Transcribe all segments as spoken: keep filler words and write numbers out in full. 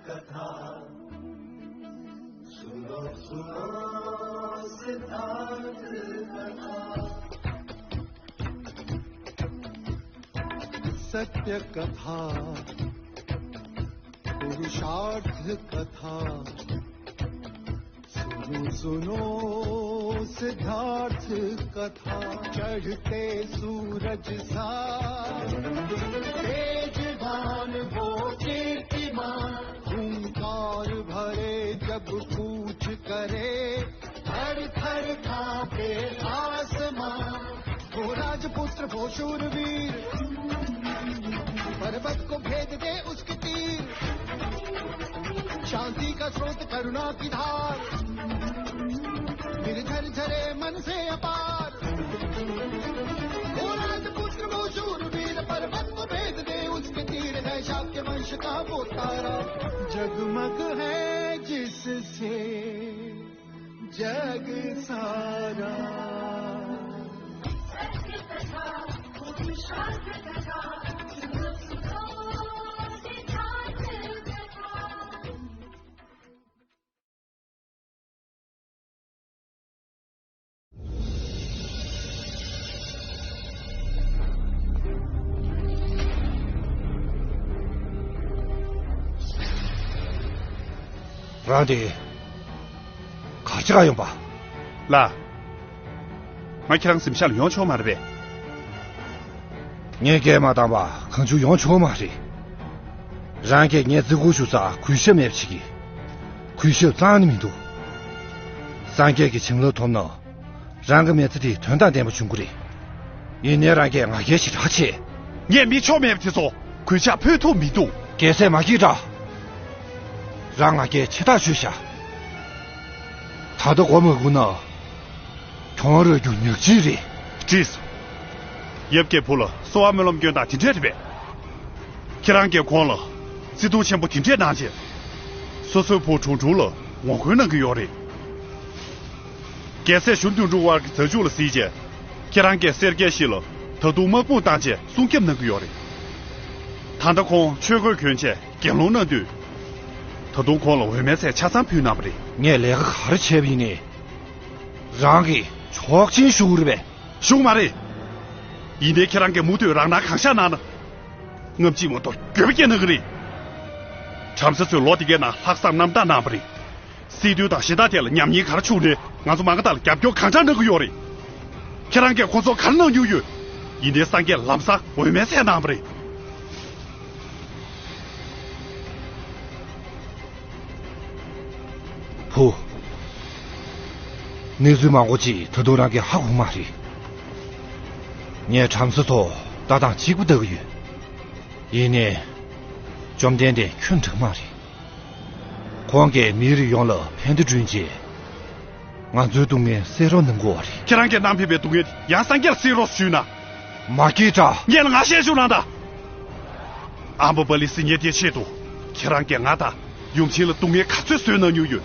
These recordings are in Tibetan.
कथा सुनो सुनो सिद्धांत कथा। सत्य कथा पुरुषार्थ कथा सुनो सुनो सिद्धार्थ कथा। चढ़ते सूरज सा तेजवान वो कीर्तिमान। हुंकार भरे जब कूच करे थर थर कांपे आसमां। वो राजपुत्र वो शूरवीर पर्वत को भेद दे उसके तीर। शांति का स्रोत करुणा की धार निर्झर झरे मन से अपार। वो राजपुत्र वो शूरवीर पर्वत को भेद दे उसके तीर है शाक्य वंश का वो तारा। जगमग है जिससे जग सारा। རང་དེ་གར་ཅི་ག་ཡོང་པ། ལགས། ང་ཁྱེད་རང་གཟིམ་ཤག་ལ་ཡོང་ཆོག་མ་རེད་པས། ངས་སྐད་མ་བཏང་བ་གང་བྱུང་ཡོང་ཆོག་མ་རེད། རང་གིས་ངས་བརྩི་བཀུར་ཞུ་ས་གུས་ཞབས་མེད་པ་ཞིག་གིས། གུས་ཞབས་རྩ་ནས་མི་འདུག་སངས་རྒྱས་ཀྱི་བྱིན་རླབས་ཐོབ་ན། རང་གི་མི་ཚེ་དེ་དོན་དང་ལྡན་པ་བྱུང་གི་རེད། ཡིན་ནའི་རང་གིས་ང་རྒྱལ་ཞེ་དྲག་བྱེད། ངས་མི་ཆོ་མེད་པ་དེ་ཚོ་གུས་ཕྱག་ཕུལ་ཐུབ་མི་འདུག་རྒྱལ་སྲས་མ་སྐྱིད་དྲག་རང་ང་རྒྱལ་ཆེ་ཐག་ཆོད་ཤག་ད་ལྟ་མགོ་མ་སྒུར་ན། གྱོང་རག་རྒྱུ་ཉག་གཅིག་རེད། འགྲིག་སོང་། ཡབ་ཀྱི་བུ་ལ་གསོལ་བ་སྨོན་ལམ་སྐྱོན་སྟངས་དེ་འདྲས་རེད་པས། ཁྱེད་རང་གིས་ཁོང་ལ་བརྩི་མཐོང་ཆེན་པོ་དེ་འདྲས་གནང་བྱས། སོ་སོའི་བུ་གྲུང་གྲུང་ལ་ངོ་རྒོལ་གནང་གི་ཡོད་རེད། རྒྱལ་སྲས་གཞོན་དུད་འགྲོ་བར་གྱི་མཛའ་གཅུགས་ལ་གཟིགས་བྱས། ཁྱེད་རང་གིས་སེར་སྐྱ་ཞིག་ལ་ད་དུང་དམག་དཔུང་བཏང་བྱས་སྲུང་སྐྱོབ་གནང་གི་ཡོད་རེད། ད་ལྟ་ཁོང་ཆོས་གོས་གྱོན་བྱས་དགེ་སློང་གནང་དུས། ད་དུང་ཁོང་ལ་འོས་མའི་ཚལ་ཆ་ཚང་ཕུལ་གནང་བ་རེད། ངས་ལས་ཀ་ག་རེ་བྱས་པ་ཡིན་ནའི། རང་གིས་ཆོག་མཆན་ཞུ་གི་རེད་པས། ཞུ་གི་མ་རེད། ཡིན་ནའི་ཁྱེད་རང་གིས་མུ་མཐུད་རང་སྣང་གང་ཤར་གནང་ན། སྔ་ཕྱི་མ་གཏོགས་འགྱོད་པ་སྐྱེ་གནང་གི་རེད། བྲམ་ཟེ་ཚོས་ལོ་དེ་གའི་ནང་ལྷག་བསམ་རྣམ་དག་གནང་བ་རེད། སྲིད་དོན་དང་གཞན་དག་ཐད་ལ་ཉམས་ཉེས་ག་རེ་བྱུང་ནའི་ང་ཚོ་མ་ག་དག་ལ་རྒྱབ་སྐྱོར་གང་དྲག་གནང་གི་ཡོད་རེད། ཁྱེད་རང་གིས་ཁོ་ཚོར་ག་རེ་གནང་མྱོང་ཡོད། ཡིན་ནའི་སངས་རྒྱས་ལམ་སང་འོས་མའི་ཚལ་གནང་བ་རེད། བུ། གནས་ཚུལ་མང་པོ་ཅིག་ད་དུང་རང་གིས་ཧ་གོ་མ་རེད། ངས་བྲམ་ཟེ་ཚོ་ལྟ་སྟངས་གཅིག་པ་ལྟ་གི་ཡོད། ཡིན་ནའི། བཅོམ་ལྡན་འདས་ཁྱོད་འགྲིག་མ་རེད། ཁོང་གིས་མིའི་རིགས་ཡོངས་ལ་ཕན་བདེ་བསྐྲུན་རྗེས། ང་ཚོའི་སྡུག་བསྔལ་སེལ་རོགས་གནང་དགོས་པ་རེད། ཁྱེད་རང་གིས་བསྣམས་ཕེབས་པའི་སྡུག་བསྔལ་དེ་ཡང་སངས་རྒྱས་ལ་སེལ་རོགས་ཞུས་ན། མ་སྐྱིད་དྲག་ངས་ལ་ང་བཤད་བཅུག་གནང་དང་། ཨ་མ་བ་ལི་སི་ཉེ་དེའི་ཆེད་དུ་ཁྱེད་རང་གིས་ང་དང་ཡུམ་ཆེན་ལ་སྡུག་བསྔལ་ག་ཚོད་བཟོས་གནང་མྱོང་ཡོད།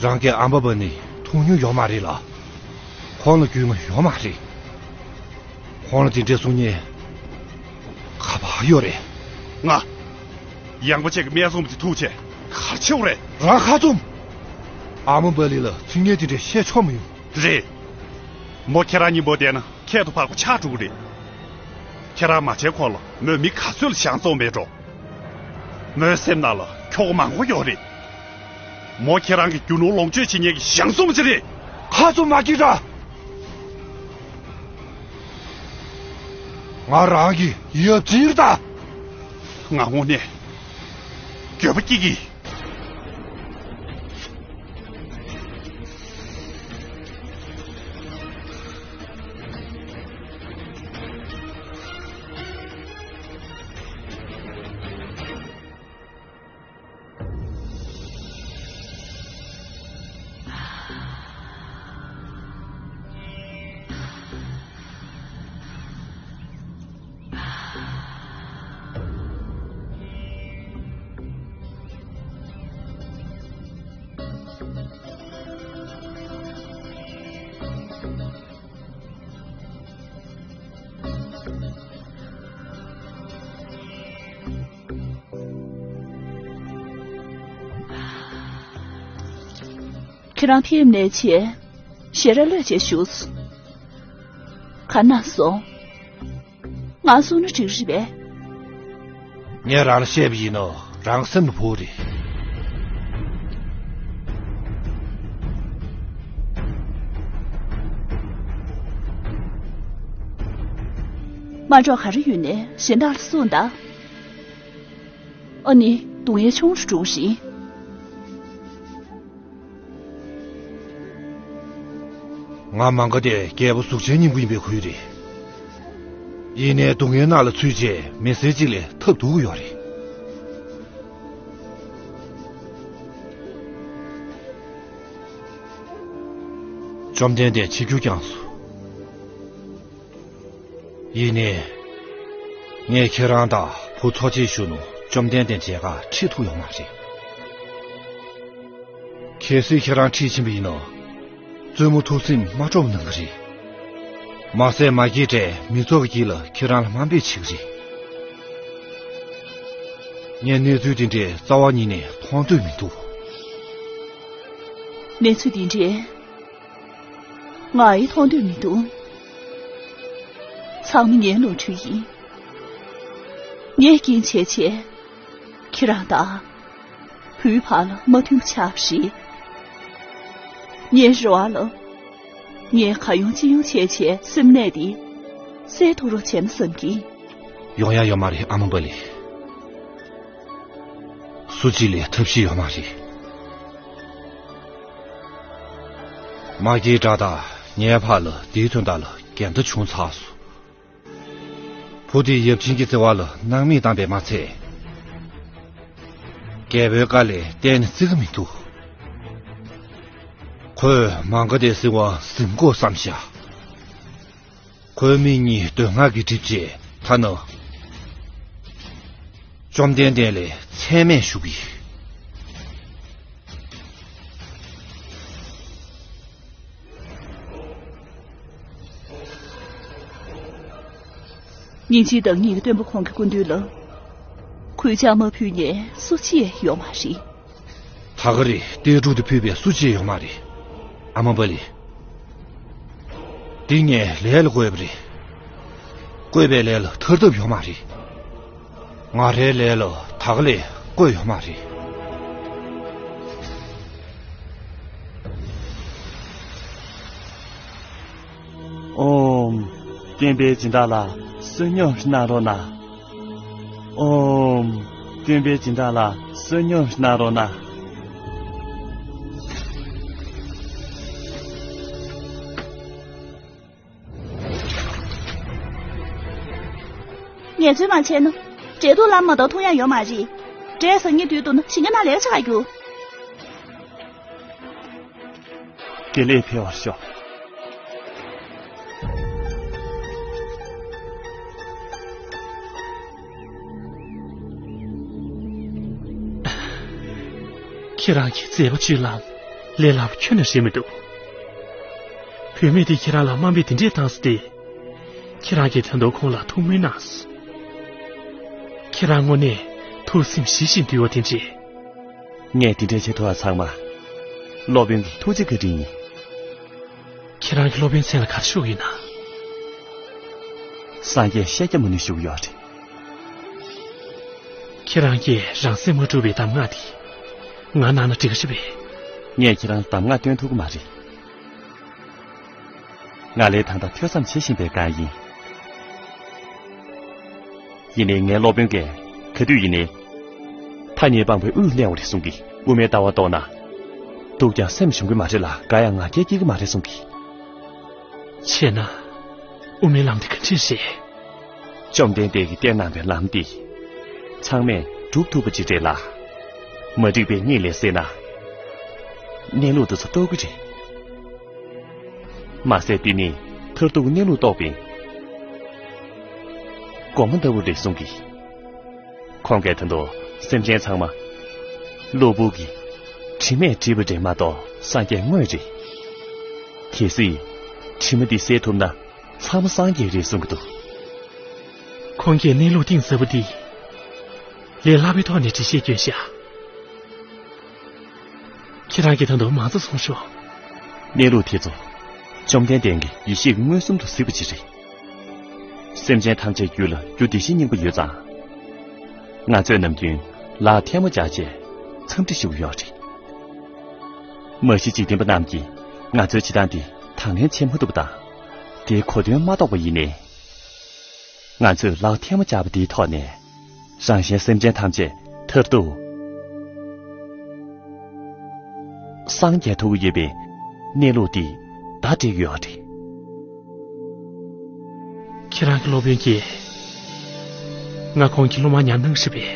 རང་གིས་ཨ་མ་བ་ནི་མཐོང་མྱོང་ཡོད་མ་རེད་ལ། ཁོང་ལ་རྒྱུས་མངའ་ཡོད་མ་རེད། ཁོང་ལ་དེ་འདྲའི་གསུང་མཁན་ག་པར་ཡོད་རེད། ང་། ཡངས་པ་ཅིག་གི་སྨད་འཚོང་དེ་ཐུག་བྱས་གར་ཆེ་བ་རེད། རང་ཁ་བཙུམ། ཨ་མ་བ་ལི་ལ་ཚིག་ངན་དེ་འདྲ་བཤད་ཆོག་མི་ཡོང་། རེད། མོ་ཁྱེད་རང་གཉིས་པོ་བསྡད་ན་ཁྱད་དུ་འཕགས་པ་ཆགས་འགྲོ་གི་རེད། ཁྱེད་རང་མ་བྱས་གོང་ལ་མོས་མི་ག་ཚོད་ལ་ཞང་བཙོང་མེད་འགྲོ། མོའི་སེམས་ནང་ལ་ཁྱོ་ག་མང་པོ་ཡོད་རེད། མོ་ཁྱེད་རང་གི་རྒྱུ་ནོར་ལོངས་སྤྱོད་བྱེད་མཁན་གྱི་ཞང་བཙོང་ཅིག་རེད། ཁ་བཙུམ་མ་སྐྱིད་དྲག་ང་རང་གི་ཡབ་ཅིག་རེད་ད། ང་དངོས་གནས་འགྱོད་པ་སྐྱེ་གི། ཁྱེད་རང་ཕེབས་ནས་བྱས། ཞལ་རས་གློད་བྱས་བཞུགས་སོང་། ག་ན་སོང་། ང་གསུང་ན་འགྲིག་རེད་པས། ངས་རང་ལ་བཤད་པ་ཡིན་ནོ། རང་སེམས་ལ་བོར་རེད། མ་འགྲོ་ག་རེ་ཡོད་ནས་གཞན་དག་ལ་གསུངས་དང་། ཨ་ནི་སྡུག་བསྔལ་ཆུང་རུ་འགྲོ་གི་རེད། ང་མ་འགའ་དེ་རྒྱལ་པོ་གཟུགས་ཅན་སྙིང་པོ་ཡིན་པའི་ཁུལ་རེད། ཡིན་ནའི་སྡུག་བསྔལ་ནང་ལ་ཚུད་བྱས་མི་སེར་གཅིག་ལས་ཐབས་སྡུག་གི་ཡོད་རེད། བཅོམ་ལྡན་འདས་འཆི་རྒྱུ་བསྐྱངས་སོང་། ཡིན་ནའི། ངས་ཁྱེད་རང་དང་བུ་འཚོ་བྱེད་ཞུ་ནོ་བཅོམ་ལྡན་འདས་མཇལ་ཁ་ཁྲིད་ཐུབ་ཡོད་མ་རེད། གལ་སྲིད་ཁྱེད་རང་ཁྲིད་ཕྱིན་པ་ཡིན་ནོ། བཙུན་མོ་ཐུགས་སེམས་མ་སྤྲོ་བ་གནང་གི་རེད། མ་ཟད་མ་སྐྱེས་དགྲས་མི་ཚོགས་ཀྱི་དཀྱིལ་ལ་ཁྱེད་རང་ལ་དམའ་འབེབས་བྱེད་ཀྱི་རེད། ངས་གནས་ཚུལ་དེ་འདྲའི་རྩ་བ་ཉིད་ནས་མཐོང་འདོད་མི་འདུག་གནས་ཚུལ་འདི་འདྲའི་ང་ཡི་མཐོང་འདོད་མི་འདུག་ཚང་མ་ངའི་ནོར་འཁྲུལ་ཡིན། ངས་རྐྱེན་བྱས་བྱས། ཁྱེད་རང་དང་བུའི་བར་ལ་མ་མཐུན་པ་ཆགས་པ་རེད། ངའི་རེ་བ་ལ། ངས་ག་ཡོང་ཅི་ཡོང་བྱས་བྱས་སེམས་ནད་དེ་སེལ་ཐུབ་རོགས་བྱས་ན་བསམ་གྱིན། ཡོང་ཡ་ཡོད་མ་རེད་ཨ་མ་པ་ལི། སུ་གཅིག་ལས་ཐབས་ཤེས་ཡོད་མ་རེད། མ་སྐྱེས་དགྲ་དང་ངའི་བར་ལ་དེའི་དོན་དག་ལ་འགལ་ཟླ་བྱུང་ཚར་སོང་། བུ་དེ་ཡབ་ཆེན་གྱི་བརྩེ་བ་ལ་སྣང་མེད་བཏང་བས་མ་ཚད། རྒྱལ་པོའི་བཀའ་ལས་གཏན་ནས་བརྩི་གི་མི་འདུག་ཁོས་མ་འགའ་དེ་སྲིད་དབང་ཟིན་དགོས་བསམ་བཞག་ཁོའི་མིག་གཉིས་འདོད་སྔགས་ཀྱིས་བསྒྲིབས་རྗེས་ཐ་ན། བཅོམ་ལྡན་འདས་ལས་མཚན་སྨད་ཞུ་གི། ཉིན་གཅིག་བདག་ཉིད་ཀྱི་སྟོན་པ་ཁོང་གི་སྐུ་མདུན་ལ་གུས་ཕྱག་མ་ཕུལ་མཁན་སུ་གཅིག་ཡོད་མ་རེད། ད་ག་རེད་ལྟས་དྲུག་ཏུ་ཕུལ་བའི་སུ་གཅིག་ཡོད་མ་རེད། ཨ་མ་པ་ལི། འདི་ངས་ལས་ལ་བཀོད་པ་རེད། བཀོད་པའི་ལས་ལ་ཐར་ཐབས་ཡོད་མ་རེད། ང་རའི་ལས་ལ་ད་ག་ལས་བཀོད་ཡོད་མ་རེད། ཨོམ། སྟོན་པའི་སྦྱིན་བདག་ལ་བསོད་སྙོམས་གནང་རོགས་གནང་། ཨོམ། སྟོན་པའི་སྦྱིན་བདག་ལ་བསོད་སྙོམས་གནང་རོགས་གནང་། ངལ་རྩོལ་མ་བྱས་ན། འབྲས་ཐུག་ལ་མ་གཏོགས་འཐུང་ཡ་ཡོད་མ་རེད། འབྲས་ཟ་སྙིང་འདོད་འདུག་ན་ཞིང་ཁ་ནང་ལས་ཆགས་རྒྱུ། དགེ་ལེགས་འཕེལ་བར་ཤོག་ཁྱེད་རང་གི་མཛད་པ་སྤྱོད་ལམ་ལས་སླ་པོ་ཁྱོན་ནས་རེད་མི་འདུག་བུད་མེད་དེ་ཁྱེད་རང་ལ་དམའ་འབེབས་དེ་འདྲས་བཏང་སོང་སྟེ། ཁྱེད་རང་གིས་ད་དུང་ཁོང་ལ་ཐུགས་སྨོན་གནང་སོང་། ཁྱེད་རང་དངོས་གནས་ཐུགས་སེམས་ཞི་ཞིང་དུལ་བ་དེ་འདྲས། ངས་དེ་འདྲའི་བྱེད་ཐུབ་པ་ཚང་མ། སློབ་དཔོན་གྱི་ཐུགས་རྗེ་བཀའ་དྲིན་ཡིན། ཁྱེད་རང་གི་སློབ་དཔོན་མཚན་ལ་ག་རེ་ཞུ་གི་ཡིན་ན། སངས་རྒྱས་ཤཱཀྱ་མུ་ནི་ཞུ་གི་ཡོད་རེད། ཁྱེད་རང་གིས་རང་སེམས་མ་དཀྲུགས་པའི་གདམས་ངག་དེ་ང་གནང་ན་འགྲིག་གི་རེད་པས། ངས་ཁྱེད་རང་གདམས་ངག་སྟོན་ཐུབ་ཀྱི་མ་རེད། ང་ལས་ད་ལྟ་ཐོས་བསམ་བྱེད་བཞིན་པའི་སྒང་ཡིན། ཡིན་ནའི་ངའི་སློབ་དཔོན་གྱིས་ག་དུས་ཡིན་ནའི། མཐའ་གཉིས་སྤངས་པའི་དབུས་གནས་པ་རེད་གསུང་གི། དབུ་མའི་ལྟ་བ་རྟོགས་ན། སྡུག་ཀྱང་སེམས་ཞུམ་གྱི་མ་རེད་ལ་དགའ་ཡང་ང་རྒྱལ་སྐྱེ་གི་མ་རེད་གསུང་གི། བྱས་ན། དབུ་མའི་ལམ་དེ་ག་འདྲས་རེད། བཅོམ་ལྡན་འདས་ཀྱིས་བསྟན་གནང་བའི་ལམ་འདི། ཚང་མས་སྒྲུབ་ཐུབ་པ་ཅིག་རེད་ལ། མ་འགྲིག་པའི་གཉིད་ལས་སད་ན། གནས་ལུགས་འདི་ཚོ་རྟོགས་ཀྱི་རེད། མ་ཟད་འདི་ནི་མཐར་ཐུག་གནས་ལུགས་རྟོགས་པའི་སྒོ་མོ་ལྟ་བུ་རེད་གསུང་གི། ཁོང་གིས་ད་དུང་སེམས་ཅན་ཚང་མ་གློ་བུར་གྱི་དྲི་མས་བསྒྲིབས་པ་རེད་མ་གཏོགས་སངས་རྒྱས་དངོས་རེད། གལ་སྲིད་དྲི་མ་འདི་སེལ་ཐུབ་ན་ཚང་མ་སངས་རྒྱས་རེད་གསུང་གི་འདུག་ཁོང་གིས་གནས་ལུགས་གཏིང་ཟབ་པོ་འདི་ལས་སླ་པོའི་ཐོག་ནས་འགྲེལ་བཤད་བསྐྱོན་ཤག་ཁྱེད་རང་གིས་ད་དུང་མང་ཙམ་གསུངས་ཤོག་གནས་ལུགས་དེ་ཚོ་བཅོམ་ལྡན་འདས་ཀྱི་ཡེ་ཤེས་ཀྱིས་མངོན་སུམ་དུ་གཟིགས་པ་ཅིག་རེད། སེམས་ཅན་ཐམས་ཅད་རྒྱུད་ལ་རྒྱུ་བདེ་གཤེགས་སྙིང་པོ་ཡོད་ཙང་། ང་ཚོས་ནམ་རྒྱུན་ལག་ཐལ་མོ་སྦྱར་བྱས་འཚམས་འདྲི་ཞུ་གི་ཡོད་རེད། མ་གཞི་འཇིག་རྟེན་པ་རྣམས་ཀྱིས་ང་ཚོའི་བྱེད་སྟངས་འདི་དང་ལེན་བྱེད་མ་ཐུབ་པ་དང་། དེའི་གོ་དོན་མ་རྟོགས་པ་ཡིན་ནའི། ང་ཚོས་ལག་ཐལ་མོ་སྦྱར་བ་འདིའི་ཐོག་ནས། རང་གཞན་སེམས་ཅན་ཐམས་ཅད་མཐར་ཐུག་སངས་རྒྱས་ཐུབ་ཀྱི་ཡོད་པའི་གནས་ལུགས་འདི་བརྡ་སྤྲད་ཀྱི་ཡོད་རེད། ཁྱེད་རང་གི་སློབ་དཔོན་གྱིས་ང་ཁོང་གི་སློབ་མ་ཉར་གནང་ཞེས་པས།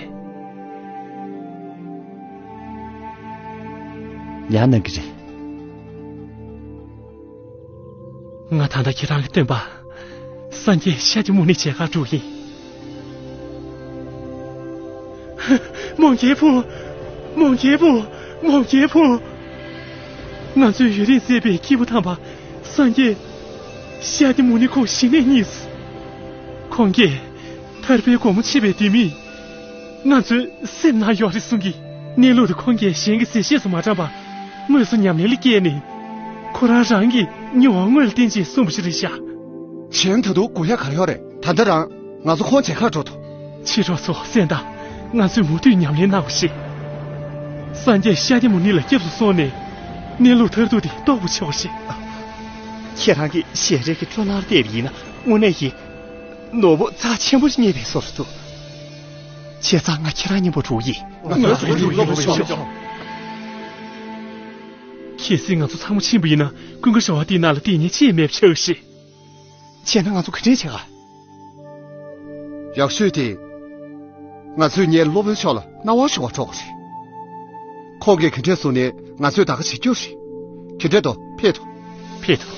ཉར་གནང་གི་རེད། ང་ད་ལྟ་ཁྱེད་རང་གི་སྟོན་པ། སངས་རྒྱས་ཤཱཀྱ་མུ་ནེའི་མཇལ་ཁར་འགྲོ་གི་ཡིན། མོའུ་འགལ་ཕུང་། མོའུ་འགལ་ཕུང་། མོའུ་འགལ་ཕུང་། ང་ཚོའི་ཡུན་རིང་བཙལ་བའི་སྐྱེས་བུ་དམ་པ། སངས་རྒྱས་ཤཱཀྱ་མུ་ནེ་ཁོང་གཞི་ནས་རྙེད་སོང་། ཁོང་གིས་ཐར་པའི་སྒོ་མོ་ཕྱེ་བའི་ལྡེ་མིག་ང་ཚོའི་སེམས་ནང་ཡོད་རེད་གསུང་གི། གནས་ལུགས་དེ་ཁོང་གིས་གཞན་གྱི་ཟེར་བཤད་སུ་མ་དྲངས་པར། དངོས་སུ་ཉམས་ལེན་ལ་བསྐྱལ་ནས། ཁོ་རང་རང་གི་མྱོང་བ་དངོས་ལ་བརྟེན་བྱས་གསུངས་པ་ཞིག་རེད་ཤག་གཞན་ད་དུང་སྒུག་ཡ་ག་རེ་ཡོད་རེད། ད་ལྟ་རང་ང་ཚོ་ཁོང་མཇལ་ཁར་འགྲོ་ཐུབ། མཆེད་གྲོགས་ཚོ་གསན་དང་། ང་ཚོས་མུ་མཐུད་ཉམས་ལེན་གནང་བ་ཞིག་སངས་རྒྱས་ཤཱཀྱ་མུ་ནེ་ལ་སྐྱབས་སུ་སོང་ནས། གནས་ལུགས་མཐར་ཐུག་དེ་རྟོགས་པར་བྱ་བ་ཞིག་ཁྱེད་རང་གིས་ཞལ་རས་ཀྱི་སྤྲོ་སྣང་བལྟས་པ་ཡིན་ན། དངོས་གནས་ཀྱི་ནོར་བུ་རྩ་ཆེན་པོ་ཞིག་རྙེད་པའི་བཟོ་འདུག་བྱས་ཙང་ང་ཁྱེད་རང་མཉམ་པོ་འགྲོ་གི་ཡིན། ང་ཚོ་འགྲོ་གི་ཡིན། སློབ་དཔོན་མཆོག་གལ་སྲིད་ང་ཚོ་ཚང་མ་ཕྱིན་པ་ཡིན་ན། ཀུན་དགའ་ར་བ་ཏིའི་ནང་ལ་གཏན་ནས་ཅི་ཡང་མེད་པ་ཆགས་ཤིག་བྱས་ན་ང་ཚོ་ག་འདྲས་བྱེད་ག་ཡག་ཤོས་དེ། ང་ཚོས་ངའི་སློབ་དཔོན་མཆོག་ལ་སྣང་བ་ཞུ་བར་འགྲོ་དགོས་རེད། ཁོང་གིས་ག་འདྲས་གསུངས་ནའི་ང་ཚོས་ད་ག་བྱེད་རྒྱུ་རེད། དེ་འདྲས་འདུག་ཕེབས་ཐུབ། ཕེབས་ཐུབ།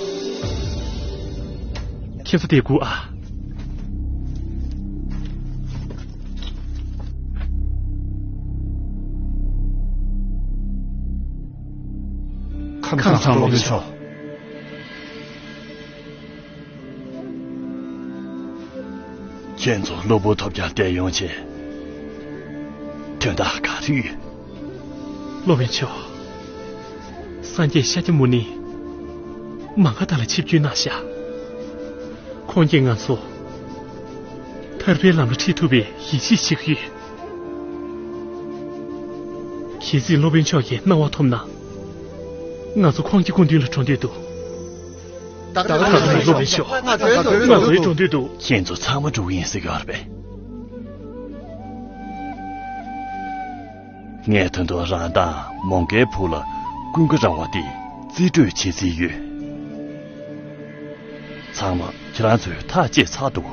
ཁྱེད་ཚོ་དེ་སྒུག་ཨ། ཁམས་བཟང་སློབ་དཔོན་མཆོག་ཁྱེད་ཚོ་གློ་བུར་ཐོལ་རྒྱག་བསྡད་ཡོང་བྱས། དོན་དག་ག་རེ་ཡོད། སློབ་དཔོན་མཆོག་སངས་རྒྱས་ཤཱཀྱ་མུ་ནེ་མ་ག་དྷ་ལ་ཆིབས་བསྒྱུར་གནང་ཤག་ཁོང་གིས་ང་ཚོ་ཐར་པའི་ལམ་ལ་ཁྲིད་ཐུབ་པའི་ཡིད་ཆེས་བྱེད་ཀྱི་ཡོད། གལ་སྲིད་སློབ་དཔོན་མཆོག་གི་གནང་བ་ཐོབ་ན། ང་ཚོ་ཁོང་གི་སྐུ་མདུན་ལ་འགྲོ་འདོད་འདུག་ད་ག་ད་ག་སློབ་དཔོན་མཆོག་ང་ཚོའི་འགྲོ་འདོད་འདུག་ང་ཚོའི་འགྲོ་འདོད་འདུག་ཁྱེད་ཚོ་ཚང་མ་འགྲོ་གི་ཡིན་ཟེར་གྱི་ཡོད་རེད་པས། ངས་ད་དུང་རང་དང་མོའུ་འགལ་ཕུང་ལ་ཀུན་དགའ་ར་བ་ཏི་རྩིས་སྤྲོད་བྱེད་རྩིས་ཡོད། ཚང་མ་ཁྱེད་རང་ཚོས་ཐག་བཅད་ཚར་འདུག་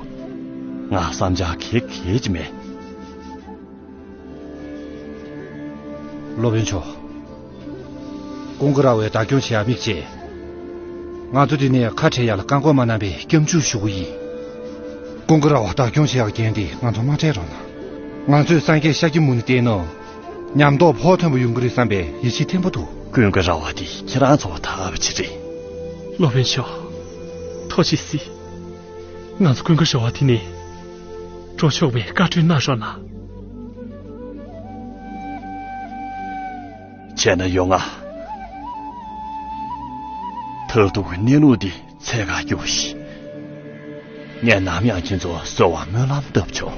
ང་བསམ་འཆར་ག་གེ་ཅིག་མེད། སློབ་དཔོན་མཆོག་ཀུན་དགའ་ར་བས་བདག་སྐྱོང་བྱེད་ཡ་དམིགས་བྱས། ང་ཚོ་འདི་ནས་ཁ་བྲལ་ཡ་ལ་བཀག་འགོག་མ་གནང་བའི་སྐྱབས་འཇུག་ཞུ་གི་ཡིན། ཀུན་དགའ་ར་བ་བདག་སྐྱོང་བྱེད་ཡག་འགན་འདི་ང་ཚོ་མ་སྤྲད་རོགས་གནང་། ང་ཚོས་སངས་རྒྱས་ཤཱཀྱ་མུ་ནེ་བསྟེན་ནོ། ཉམས་རྟོགས་ཕོག་ཐོན་པ་ཡོང་གི་རེད་བསམ་པའི་ཡིད་ཆེས་བརྟན་པོ་འདུག་ཀུན་དགའ་ར་བ་འདི་ཁྱེད་རང་ཚོ་ཐར་པ་ཅིག་རེད། སློབ་དཔོན་མཆོག་ཐུགས་རྗེ་གཟིགས། ང་ཚོ་ཀུན་དགའ་ར་བ་འདི་ནས་འགྲོ་ཆོག་པའི་བཀའ་འཁྲོལ་གནང་རོགས་གནང་། བྱས་ན་ཡོང་ང་། མཐར་ཐུག་གི་གནས་ལུགས་འདི་འཚོལ་ག་རྒྱུགས་ཤིག་ངས་ནམ་ཡང་ཁྱེད་ཚོ་གསོལ་བ་སྨོན་ལམ་བཏབ་ཆོག་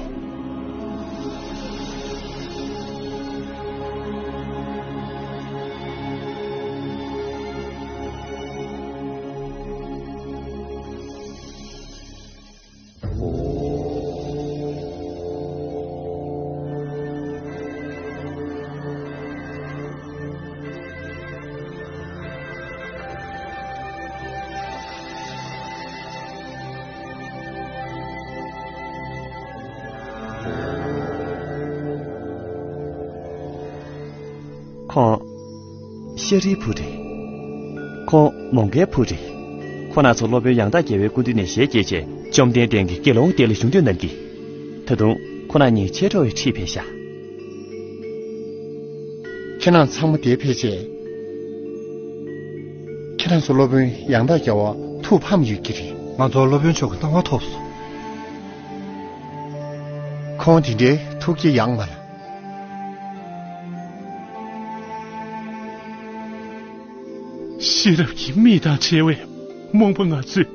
ཁོང་། ཤཱ་རིའི་བུ་རེད། ཁོང་མོའུ་འགལ་བུ་རེད། ཁོང་རྣམ་ཚོ་སློབ་དཔོན་ཡང་དག་རྒྱལ་བའི་སྐུ་མདུན་ནས་ཞལ་གྱེས་བྱས་བཅོམ་ལྡན་འདས་ཀྱི་དགེ་སློང་སྡེ་ལ་ཞུགས་འདོད་གནང་གིས། ད་དུང་ཁོང་རྣམ་གཉིས་མཆེད་གྲོགས་ཡོད་ཁྲིད་ཕེབས་ཤག་ཁྱེད་རྣམ་ཚང་མ་འདིར་ཕེབས་བྱས། ཁྱེད་རང་ཚོ་སློབ་དཔོན་ཡང་དག་རྒྱལ་བ་ཐུགས་ཕམ་ཡོད་ཀྱི་རེད། ང་ཚོ་སློབ་དཔོན་མཆོག་གི་གནང་བ་ཐོབ་སོང་། ཁོང་དེ་འདྲའི་ཐུགས་ཀྱི་ཡངས་པ་ལ། ཤེས་རབ་ཀྱི་མིག་དང་བྲལ་བའི་རྨོངས་པ་ང་ཚོས།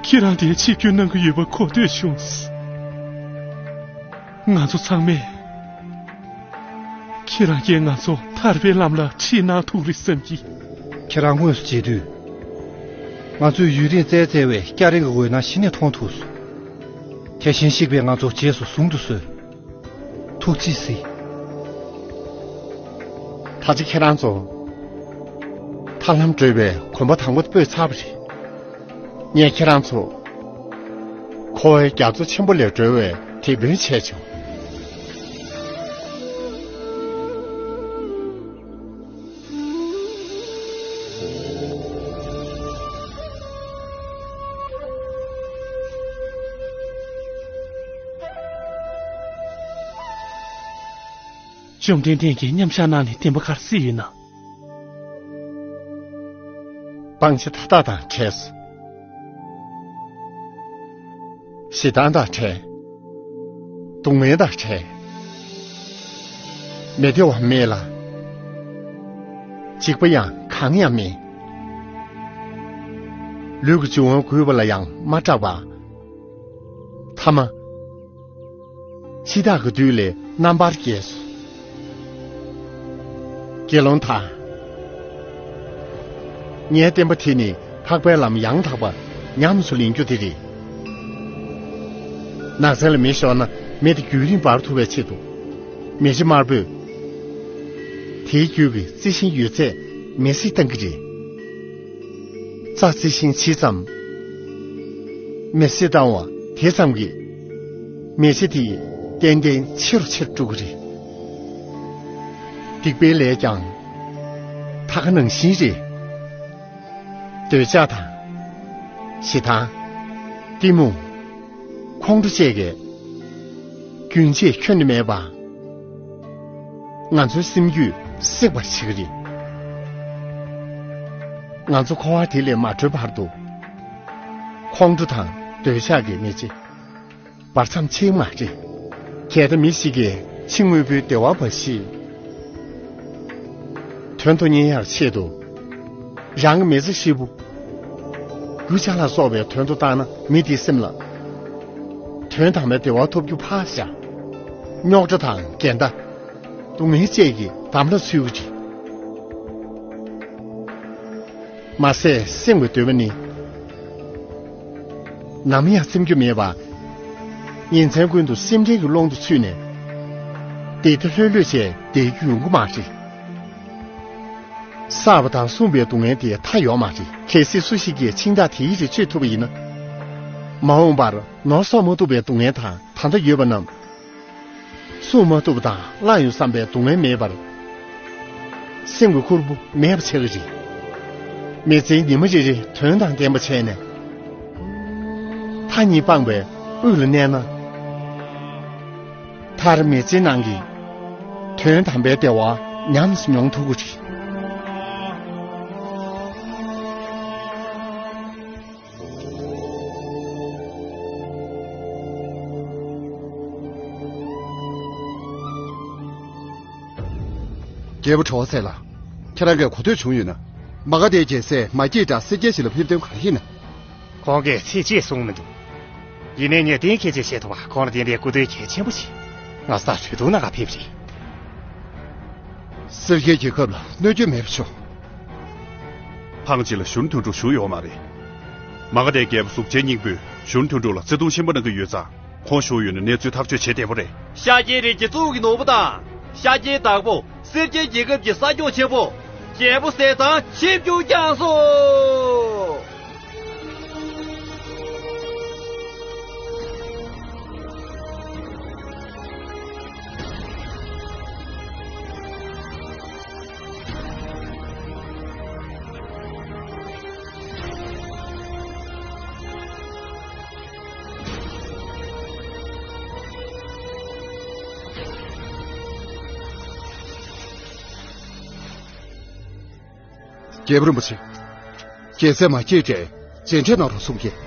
ཁྱེད་རང་འདིར་ཆིབས་བསྒྱུར་གནང་གི་ཡོད་པ་གོ་ཐོས་བྱུང་། ང་ཚོ་ཚང་མས། ཁྱེད་རང་གིས་ང་ཚོ་ཐར་པའི་ལམ་ལ་ཁྲིད་གནང་ཐུབ་རེད་བསམ་གྱི། ཁྱེད་རང་དངོས་སུ་མཇལ་དུས། ང་ཚོས་ཡུན་རིང་བཙལ་བཙལ་བའི་སྐྱ་རེངས་ཀྱི་འོད་སྣང་གཞི་ནས་མཐོང་ཐུབ་སོང་། དེ་བཞིན་གཤེགས་པས་ང་ཚོ་རྗེས་སུ་བཟུང་དུ་གསོལ། ཐུགས་རྗེས་གཟིགས། ད་ཆ་ཁྱེད་རང་ཚོ་ཐར་ལམ་བགྲོད་པའི་གོམ་པ་དང་པོ་སྤོས་ཚར་བ་རེད། ངས་ཁྱེད་རང་ཚོ་འཁོར་བའི་རྒྱ་མཚོ་ཆེན་པོ་ལས་སྒྲོལ་བའི་དེད་དཔོན་བྱས་བྱུང་། བཅོམ་ལྡན་འདས་ཀྱིས་མཉམ་བཞག་གནང་ནས་བདེན་པ་ག་རེ་གཟིགས་ཡོད་ན། སྤང་བྱ་མཐའ་དག་དང་བྲལ་སོང་། ཞེ་སྡང་དང་བྲལ། སྡུག་བསྔལ་དང་བྲལ། མི་བདེ་བ་མེད་ལ། འཇིགས་པ་ཡང་གང་ཡང་མེད། ལུས་ཀྱི་འབྱུང་བ་རྒུད་པ་ལ་ཡང་མ་སྐྲག་པ། ཐ་མ། འཆི་བདག་གི་བདུད་ལས་རྣམ་པར་རྒྱལ་སོང་། དགེ་སློང་དག། ངའི་བསྟན་པ་དེ་ནི་འཕགས་པའི་ལམ་ཡང་དག་པ་ཉམས་སུ་ལེན་རྒྱུ་དེ་རེད། ནགས་ཚལ་ལ་མེ་ཤོར་ན་མེ་དེ་རྒྱུན་རིང་བར་ཐུབ་པའི་ཆེད་དུ། མེ་ལྕེ་དམར་པོས་དེའི་རྒྱུད་ཀྱི་རྩི་ཤིང་ཡོད་ཚད་མེ་བསྲེགས་བཏང་གི་རེད། རྩྭ་རྩི་ཤིང་ཇི་ཙམ། མེ་བསྲེགས་བཏང་བ་དེ་ཙམ་གྱིས། མེ་ལྕེ་དེ་ཏན་ཏན་ཆེ་རུ་ཆེ་རུ་འགྲོ་གི་རེད། སྡིག་པའི་ལས་ཀྱང་ད་ག་ནང་བཞིན་རེད། འདོད་ཆགས་དང་། ཞེ་སྡང་། གཏི་མུག་ཁོང་ཁྲོ་བཅས་ཀྱིས་རྒྱུན་ཆད་ཁྱོན་ནས་མེད་པ། ང་ཚོའི་སེམས་རྒྱུད་བསྲེག་པར་བྱེད་ཀྱི་རེད། ང་ཚོ་འཁོར་བ་དེ་ལས་མ་གྲོལ་བར་དུ། ཁོང་ཁྲོ་དང་འདོད་ཆགས་ཀྱི་མེ་ལྕེ་འབར་མཚམས་ཆད་མ་རེད། གལ་ཏེ་མི་ཞིག་གིས་ཕྱི་དངོས་པོའི་བདེ་བ་འབའ་ཞིག་དོན་དུ་གཉེར་ཡག་ཆེད་དུ། རང་གི་མི་ཚེ་ཧྲིལ་པོ། རྒྱུ་ཆ་ལ་སོགས་པའི་དོན་དུ་བཏང་ན། མི་དེའི་སེམས་ལ་དོན་དམ་པའི་བདེ་བ་ཐོབ་རྒྱུ་ཕར་བཞག་རྙོག་དྲ་དང་འགལ་ཟླ། སྡུག་བསྔལ་བཅས་ཀྱིས་འདམ་ལ་ཚུད་ཀྱི་རེད། མ་ཟད་སེམས་ཀྱི་འདོད་པ་ནི། ནམ་ཡང་ཚིམ་རྒྱུ་མེད་པ། ཉིན་མཚན་ཀུན་ཏུ་སེམས་ཁྲལ་གྱི་ཀློང་དུ་ཚུད་ནས། བདེ་བདེ་ལྷོད་ལྷོད་བྱས་བསྡད་རྒྱུ་ཡོང་གི་མ་རེད། བསགས་པ་དང་བསྲུངས་པའི་སྡུག་བསྔལ་དེ་མཐའ་ཡོད་མ་རེད། གལ་སྲིད་སུ་ཞིག་གིས་འཆིང་ཐག་དེའི་རིགས་གཅོད་ཐུབ་པ་ཡིན་ན། མ་འོངས་པར་ནོར་གསོག་མ་ཐུབ་པའི་སྡུག་བསྔལ་དང་ད་ལྟ་ཡོད་པ་རྣམས། བསྲུང་མ་ཐུབ་པ་དང་བླངས་ཡོད་བསམ་པའི་སྡུག་བསྔལ་མེད་པར། སེམས་ཀྱི་ཁུར་པོ་མེད་པ་ཆགས་ཀྱི་རེད། མི་ཚེའི་ཉི་མ་རེ་རེ་དོན་དང་ལྡན་པ་བྱས་ནས། མཐའ་གཉིས་སྤངས་པའི་དབུས་ལ་གནས་ན། མཐར་མི་ཚེའི་ནང་གི་དོན་དམ་པའི་བདེ་བ་ཉམས་སུ་མྱོང་ཐུབ་ཀྱི་རེད། རྒྱལ་པོ་གྲོགས་ཚེ་ལགས། ཁྱེད་རང་གིས་གོ་ཐོས་བྱུང་ཡོད་ན། མ་ག་དྷའི་རྒྱལ་སྲས་མ་སྐྱེས་དགྲ་སེར་སྐྱ་ཞིག་ལ་ཕེབས་དོན་ག་རེ་ཡིན་ན། ཁོང་གིས་ཚིག་གཅིག་གསུངས་མི་འདུག་ཡིན་ནའི་ངས་གཏན་འཁེལ་ཅིག་བཤད་ཐུབ་པ། ཁོང་ལ་དེ་འདྲའི་སྐུ་དོན་གལ་ཆེན་པོ་ཞིག་ང་ས་གྲོས་བསྡུར་གནང་ག་ཕེབས་རེད། སེར་སྐྱའི་རྒྱལ་ཁབ་ལ་གནོད་སྐྱོན་མེད་པ་བྱུང་། ཕངས་ཅི་ལ་གཞོན་དོན་གྲུབ་བཞུགས་ཡོད་མ་རེད། མ་ག་དྷའི་རྒྱལ་པོ་གཟུགས་ཅན་སྙིང་པོས་གཞོན་དོན་གྲུབ་ལ་བརྩེ་དུང་ཆེན་པོ་གནང་གི་ཡོད་ཙང་། ཁོང་བཞུགས་ཡོད་ན་གནས་ཚུལ་ཐག་གཅོད་བྱེད་བདེ་པོ་རེད། ཤཱཀྱའི་རིགས་ཀྱི་གཙུག་གི་ནོར་བུ་དང་། ཤཱཀྱའི་བདག་པོ་སེར་སྐྱའི་རྒྱལ་ཁབ་ཀྱི་ས་སྐྱོང་ཆེན་པོ། རྒྱལ་པོ་ཟས་དང་ཆིབས་བསྒྱུར་བསྐྱངས་སོ། རྒྱལ་པོ་རིན་པོ་ཆེ། རྒྱལ་སྲས་མ་སྐྱེས་དགྲས་མཇལ་འཕྲད་གནང་རོགས་གསུངས་ཀྱིས།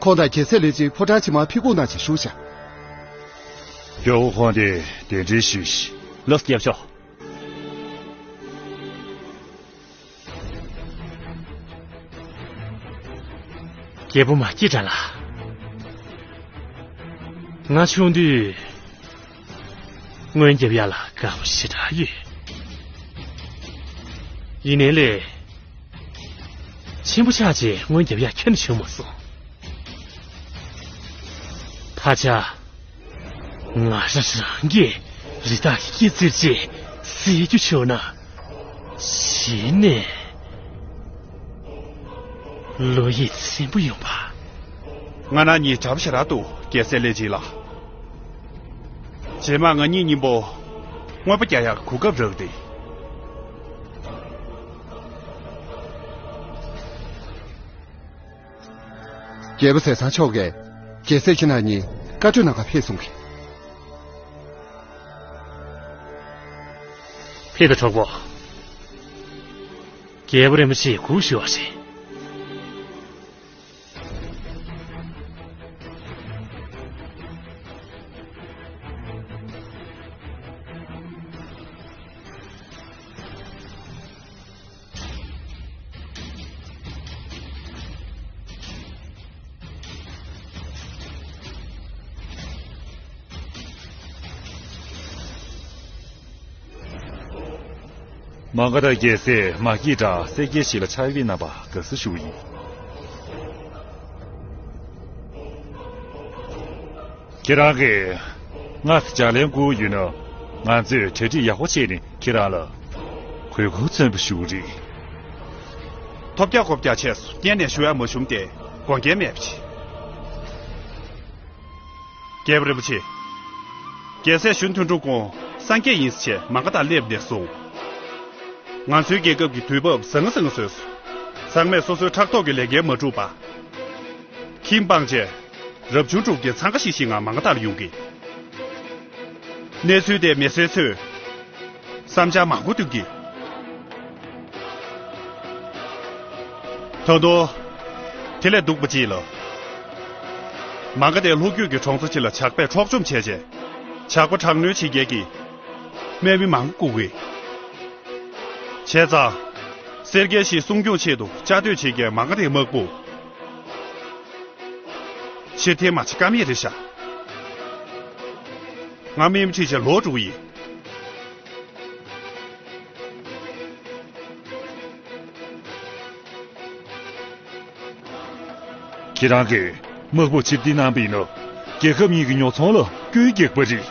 ཁོང་དང་རྒྱལ་སྲས་ལྷན་ཅིག་ཕོ་བྲང་ཕྱི་མར་ཕེབས་སྐུལ་གནང་ཞེས་ཞུ་བྱ། རྒྱལ་པོ་ཁོང་དེ་གདན་འདྲེན་ཞུས་ཤིག་ལགས་སོ། རྒྱབ་ཤོག་རྒྱལ་པོ་མ་སྐྱེས་དགྲ་ལགས། ང་ཆུང་དུས་སྔོན་རྒྱབ་ཡག་ལ་དགའ་པོ་ཞེ་དྲག་ཡོད། ཡིན་ནའི་ལས། ཆེན་པོ་ཆགས་རྗེས་སྔོན་རྒྱབ་ཡག་ཁྱོན་ནས་བྱུང་མ་སོང་། ད་ཆ། ང་རང་རང་གིས་རི་དྭགས་ཀྱི་སྐེ་བཙིར་རྗེས་བསད་རྒྱུ་བྱུང་ན། གཞི་ནས་བློ་ཡིད་ཚིམ་པོ་ཡོང་བ། ང་རང་གཉིས་གྲབས་ཞེ་དྲག་འདུག་རྒྱལ་སྲས་ལྷས་བྱིན་ལགས། རྗེས་མ་ང་གཉིས་མཉམ་པོ་རྔོན་པ་རྒྱག་ཡག་གོ་སྐབས་རག་རེད། རྒྱལ་པོ་ཟས་གཙང་མཆོག་གིས་རྒྱལ་སྲས་ཁྱེད་རྣམ་གཉིས་བཀའ་གྲོས་གནང་གར་ཕེབས་སོང་གི། ཕེབས་དང་གྲོགས་པོ། རྒྱལ་པོ་རིན་པོ་ཆེས་སྒུག་བཞུགས་པ་རེད། མ་ག་དྷ་རྒྱལ་སྲས་མ་སྐྱེས་དགྲ་གསལ་རྒྱལ་ཞིག་ལ་ཕྱག་དབང་གནང་བར་དགའ་བསུ་ཞུ་བ་ཡིན། ཁྱེད་རང་གིས་སྔར་ལྗགས་ལན་བསྐུར་ཡོད་ན། ང་ཚོས་གྲ་སྒྲིག་ཡག་པོ་བྱས་ནས་ཁྱེད་རང་ལ་གོས་སྐུ་མཚོན་པ་ཞུ་གི་རེད། ཐོབ་རྒྱག་ཁོབ་རྒྱག་བྱས་སོང་། སྔོན་ནས་ཞུ་ཡག་མ་ཞུམ་སྟེ་དགོངས་འགལ་མེད་པ་བྱེད། རྒྱལ་པོ་རིན་པོ་ཆེ། རྒྱལ་སྲས་གཞོན་དོན་གྲུབ་ཁོང་སངས་རྒྱས་ཡིན་ཟེར་བྱས་མ་ག་དྷར་སླེབས་ནས་བཟུང་། ང་ཚོའི་རྒྱལ་ཁབ་ཀྱི་དུས་བབ་བཟང་ང་བཟང་ང་བཟོས་སོང་། ཚང་མས་སོ་སོའི་ཕྲག་ཐོག་གི་ལས་འགན་མ་འགྲུབ་པ། ཁྱིམ་སྤངས་བྱས། རབ་བྱུང་དྲུག་གི་འཚང་ཁ་ཤིག་ཤིག་ངང་མ་ག་དྷར་ཡོང་གི། གནས་ཚུལ་དེ་མི་སེར་ཚོས་བསམ་འཆར་མང་པོ་བཏོན་གི། ད་དུང་། དེ་ལས་སྡུག་པ་ཅིག་ལ། མ་ག་དྷའི་ལྷོ་རྒྱུད་ཀྱི་གྲོང་ཚོ་ཅིག་ལ་ཇག་པས་འཕྲོག་བཅོམ་བྱས་རྗེས། ཇག་པ་དྲག་གནོན་བྱེད་མཁན་གྱི་དམག་མི་མང་པོ་བཀུག་གི། བྱས་ཙང་། གསེར་རྒྱལ་བཞི་སྲུང་སྐྱོང་ཆེད་དུ་བཅའ་སྡོད་བྱེད་མཁན་མ་ག་དྷའི་དམག་དཔུང་ཕྱིར་འཐེན་མ་བྱེད་ཀ་མེད་རེད་ཤག་ང་དམག་མི་ཁྲིད་བྱས་ལོག་འགྲོ་གི་ཡིན། ཁྱེད་རང་གིས་དམག་དཔུང་ཕྱིར་འཐེན་གནང་བ་ཡིན་ན། རྒྱལ་ཁབ་གཉིས་ཀྱི་ཉོ་ཚོང་ལ་སྐྱོན་རྒྱག་པ་རེད།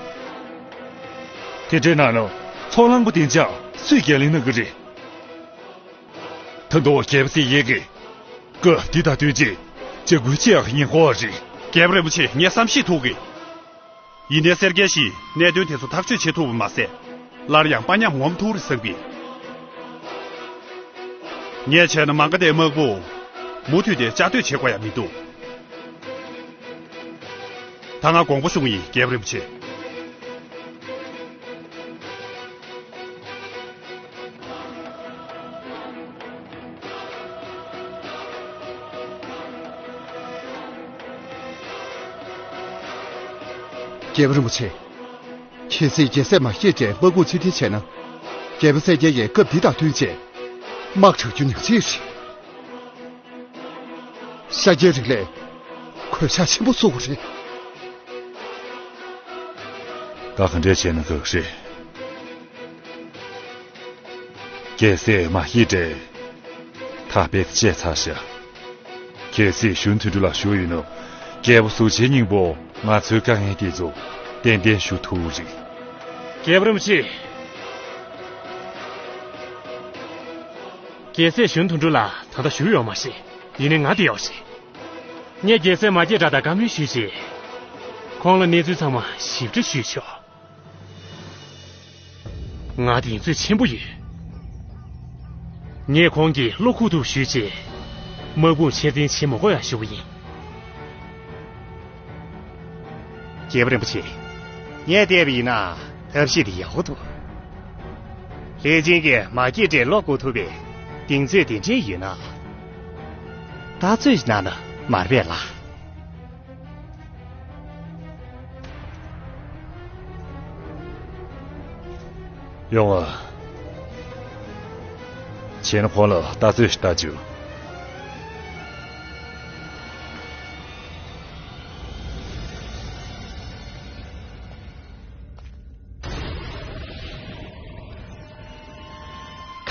དེ་འདྲ་གནང་ན་ཚོང་ལམ་པ་བདེ་འཇགས་སུས་འགན་ལེན་གནང་གི་རེད། ད་དུང་རྒྱལ་པོ་སངས་རྒྱས་ཀྱིས་སྐབས་འདི་དང་བསྟུན་ཏེ་ཇ་འགུལ་བྱེད་ཡག་ཉེན་ཁ་རེད། རྒྱལ་པོ་རིན་པོ་ཆེ། ངས་བསམ་ཤེས་ཐུབ་གི། ཡིན་ནའི་གསེར་རྒྱལ་བཞིས་གནད་དོན་དེ་ཚོ་ཐག་གཅོད་བྱེད་ཐུབ་པ་མ་ཟད། སླར་ཡང་དཔའ་ཉམས་ངོམ་ཐུབ་རེད་བསམ་གི། ངས་བྱས་ན་མ་ག་དྷའི་དམག་དཔུང་མུ་མཐུད་དེ་བཅའ་སྡོད་བྱེད་དགོས་ཡ་མི་འདུག་ད་ང་དགོངས་པ་ཞུ་གི་ཡིན། རྒྱལ་པོ་རིན་པོ་ཆེ། རྒྱལ་པོ་རིན་པོ་ཆེ། གལ་སྲིད་རྒྱལ་སྲས་མ་སྐྱེས་དགྲས་དམག་དཔུང་ཕྱིར་འཐེན་བྱས་ན། རྒྱལ་པོ་གསལ་རྒྱལ་གྱིས་སྐབས་འདི་དང་བསྟུན་བྱས། དམག་དྲག་རྒྱུ་ཉག་གཅིག་རེད། ཤཱཀྱའི་རིགས་ལས་གོད་ཆག་ཆེན་པོ་བཟོ་དགོས་རེད། ད་ག་འདྲས་བྱས་ན་འགྲིག་རེད། རྒྱལ་སྲས་མ་སྐྱེས་དགྲས་ཐག་རྦད་དེ་བཅད་ཚར་ཤག་གལ་སྲིད་གཞོན་དོན་གྲུབ་ལགས་བཞུགས་ཡོད་ན། རྒྱལ་པོ་གཟུགས་ཅན་སྙིང་པོ་ང་ཚོའི་དཀའ་ངལ་དེ་ཚོ་ཏན་ཏན་ཞུ་ཐུབ་རེད། རྒྱལ་པོ་རིན་པོ་ཆེ། རྒྱལ་སྲས་གཞོན་དོན་གྲུབ་ལགས་ད་ལྟ་བཞུགས་ཡོད་མ་རེད། ཡིན་ནའི་ང་དེ་ཡོད་རེད། ངས་རྒྱལ་སྲས་མ་སྐྱེས་དགྲ་དང་བཀའ་མོལ་ཞུས་རྗེས། ཁོང་ལ་གནས་ཚུལ་ཚང་མ་ཞིབ་ཕྲ་ཞུས་ཆོག་ང་གདེང་ཚོད་ཆེན་པོ་ཡོད། ངས་ཁོང་གི་བློ་ཁུག་ཐུབ་ཞུས་རྗེས། དམག་དཔུང་ཕྱིར་འཐེན་བྱེད་མ་དགོས་ཡག་ཞུ་གི་ཡིན། རྒྱལ་པོ་རིན་པོ་ཆེ། ངས་བལྟས་པ་ཡིན་ན་ཐབས་ཤེས་དེ་ཡག་པོ་འདུག་ལྷས་བྱིན་གྱིས་མ་སྐྱེས་དགྲའི་བློ་བཀུག་ཐུབ་པའི་གདེང་ཚོད་དེ་འདྲས་ཡོད་ན། ལྟ་ཚོད་ཅིག་གནང་ན་མ་རེད་པས་ལགས། ཡོང་ཨ། བྱས་ན་ཁོང་ལ་ལྟ་ཚོད་ཞིག་ལྟ་བཅུག་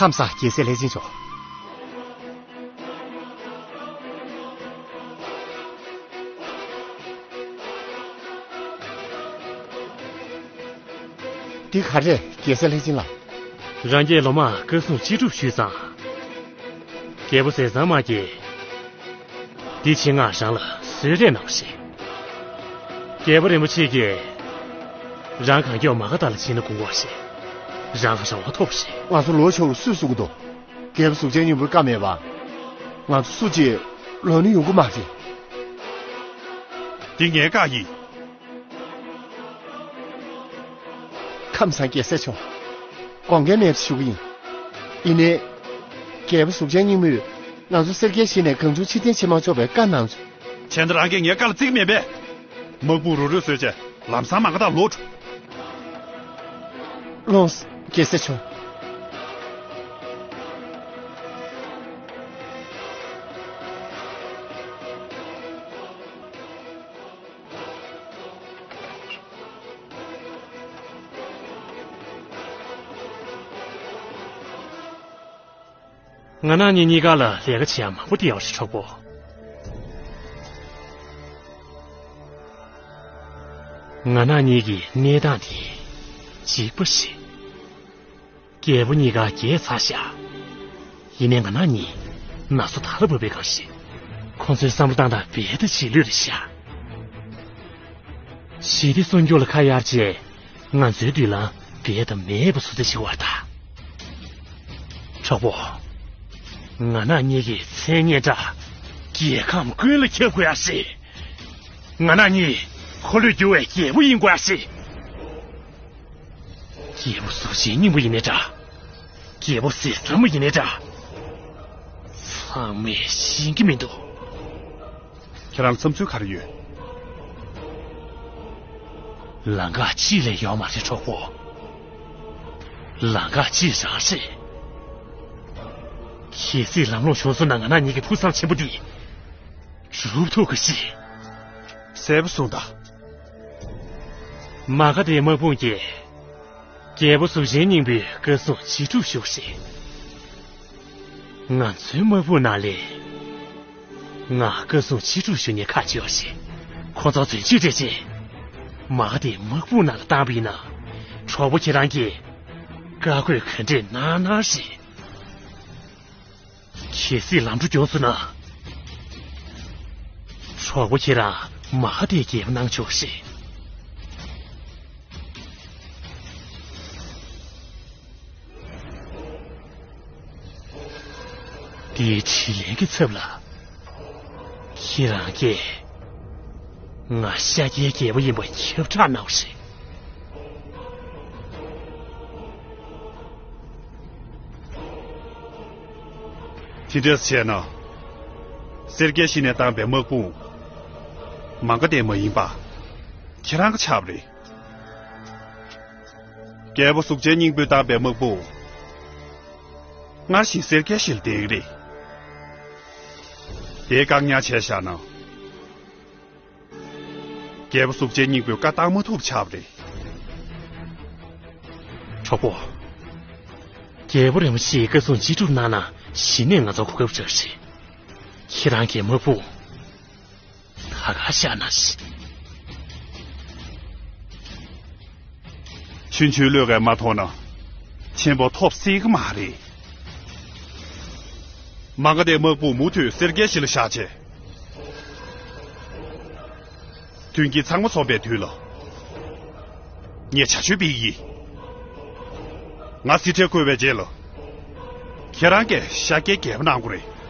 ཁམས་བཟང་རྒྱལ་སྲས་ལྷས་བྱིན་མཆོག། འདི་ག་རེ་རེད་རྒྱལ་སྲས་ལྷས་བྱིན་ལགས། རང་རྒྱལ་ལོ་མ་བཀའ་སྲུང་ཅི་སྒྲུབ་ཞུས་ཙང་། རྒྱལ་པོ་ཟས་གཙང་མ་གིས། འདི་ཆེད་མངགས་རང་ལ་གསོལ་རས་གནང་བ་རེད། རྒྱལ་པོ་རིན་པོ་ཆེ་གིས་རང་གང་མགྱོགས་མ་ག་དྷ་ལ་ཕྱིན་ན་དགོངས་པ་རེད། རང་ལ་རང་དབང་ཐོབ་པ་རེད། ང་ཚོ་ལོག་ཆོག་རུ་སུས་གསུང་གི་འདུག་རྒྱལ་པོ་གཟུགས་ཅན་སྙིང་པོའི་བཀའ་མེད་པ། ང་ཚོ་སུ་གཅིག་ལོག་ནི་ཡོང་གི་མ་རེད། འདི་ངའི་བཀའ་ཡིན། ཁམས་བཟང་རྒྱལ་སྲས་མཆོག། དགོངས་འགལ་མེད་པ་ཞུ་གི་ཡིན། ཡིན་ནའི། རྒྱལ་པོ་གཟུགས་ཅན་སྙིང་པོས་ང་ཚོ་སེར་སྐྱའི་གཞི་ནས་གང་བྱུང་ཕྱིར་འཐེན་བྱེད་མ་ཆོག་པའི་བཀའ་གནང་བྱུང་། བྱས་ན་རང་གིས་ངའི་བཀའ་ལ་བརྩི་གི་མེད་པས། དམག་དཔུང་རུག་རུག་བཟོས་བྱས་ལམ་སང་མ་ག་དྷ་ལོག་འགྲོ། ལོངས། རྒྱལ་སྲས་མཆོག། ང་རང་ཉིད་གཉིས་ཀ་ལ་ལས་ཀ་བྱེད་ཡ་མང་པོ་བསྡད་ཡོད་རེད་གྲོགས་པོ། ང་རང་གཉིས་ཀྱི་གནས་སྟངས་དེ་གཅིག་པ་ཞིག་རྒྱལ་པོ་གཉིས་ཀ་རྒྱལ་ཚར་ཤག་ཡིན་ནའི་ང་རང་གཉིས་ན་སོ་དར་ལ་བབས་པའི་སྒང་ཞིག་ཁོང་ཚོའི་བསམ་བློ་བཏང་སྟངས་རྦད་དེ་རྗེས་ལུས་རེད་ཤག་ཞི་བདེ་སྲུང་སྐྱོབ་ལ་ཁ་གཡར་རྗེས་ང་ཚོའི་མདུན་ལམ་རྦད་དེ་མེད་པ་བཟོ་རྩིས་བྱེད་པ་དང་། གྲོགས་པོ། ང་རང་གཉིས་ཀྱི་མཚན་སྙན་གྲགས་རྒྱལ་ཁམས་ཀུན་ལ་ཁྱབ་དགོས་ཡ་རེད། ང་རང་གཉིས་འཁོར་ལོས་སྒྱུར་བའི་རྒྱལ་པོ་ཡིན་དགོས་ཡ་རེད། རྒྱལ་པོ་གཟུགས་ཅན་སྙིང་པོ་ཡིན་ནའི་འདྲ། རྒྱལ་པོ་ཟས་གཙང་མ་ཡིན་ནའི་འདྲ། ཚང་མས་ཤེས་ཀྱི་མི་འདུག་ཁྱེད་རང་བསམ་ཚུལ་ག་རེ་ཡོད། ལམ་ཁ་གཅིག་ལས་ཡོད་མ་རེད་གྲོགས་པོ། ལམ་ཁ་གཅིག་རང་རེད། གལ་སྲིད་ལམ་ལྷོང་བྱུང་སོང་ན་ང་རང་གཉིས་ཀྱི་ཕུགས་བསམ་ཆེན་པོ་འདི་འགྲུབ་ཐུབ་ཀྱི་རེད། གསལ་པོ་གསུངས་དང་། མ་ག་དྷའི་དམག་དཔུང་གིས་རྒྱལ་པོ་གཟུགས་ཅན་སྙིང་པོའི་བཀའ་སྲུང་ཅི་སྒྲུབ་ཞུ་རེད། ང་ཚོའི་དམག་དཔུང་ནང་ལས་ང་བཀའ་སྲུང་ཅི་སྒྲུབ་ཞུ་མཁན་ཁག་ཅིག་ཡོད་རེད། ཁོ་ཚོ་རྫུན་ཆོས་སྤྲད་རྗེས་མ་ག་དྷའི་དམག་དཔུང་ནང་ལ་བཏང་པ་ཡིན་ན་གྲོགས་པོ་ཁྱེད་རང་གིས་བཀའ་བཀོད་ག་འདྲས་གནང་གནང་རེད། གལ་སྲིད་ལམ་འགྲོ་གྱོང་སོང་ན། གྲོགས་པོ་ཁྱེད་རང་མ་ག་དྷའི་རྒྱལ་པོ་གནང་ཆོག་རེད། འདིའི་དྲིན་ལན་གྱི་ཚབ་ལ། ཁྱེད་རང་གིས་ང་ཤཱཀྱའི་རྒྱལ་པོ་ཡིན་པ་ཁྱབ་བསྒྲགས་གནང་བ་རེད། དེ་འདྲས་བྱས་ན། སེར་སྐྱའི་གཞི་ནས་བཏང་པའི་དམག་དཔུང་། མ་ག་དྷའི་མ་ཡིན་པ། ཁྱེད་རང་གི་ཆགས་པ་རེད། རྒྱལ་པོ་གཟུགས་ཅན་སྙིང་པོས་བཏང་པའི་དམག་དཔུང་། སྔར་བཞིན་སེར་སྐྱའི་གཞི་ལ་བསྡད་ཀྱི་རེད། དེའི་བཀག་ཉར་བྱས་བཞག་ན། རྒྱལ་པོ་གཟུགས་ཅན་སྙིང་པོས་བཀའ་བཏང་མ་ཐུབ་ཆགས་པ་རེད། གྲོགས་པོ། རྒྱལ་པོ་རིན་པོ་ཆེའི་བཀའ་སྲུང་ཅི་སྒྲུབ་གནང་ན་གཞི་ནས་ང་ཚོ་གོ་སྐབས་རག་རེད། ཁྱེད་རང་གི་དམག་དཔུང་ད་ག་བཞག་ན་ཞིག་ཆུང་ཆུང་བློས་གས་མ་ཐོངས་ན། ཆེན་པོ་ཐོབ་སྲིད་ཀྱི་མ་རེད། མ་ག་དྷའི་དམག་དཔུང་མུ་མཐུད་སེར་སྐྱའི་གཞི་ལ་བཞག་བྱས། མཐུན་རྐྱེན་ཚང་མ་ཚོགས་པའི་དུས་ལ། ངས་བྱ་སྤྱོད་སྤེལ་གྱི་ཡིན། ང་སྲིད་ཁྲིར་བསྐོས་པའི་རྗེས་ལ། ཁྱེད་རང་གིས་ཤཱཀྱའི་རྒྱལ་པོ་གནང་དགོས་རེད།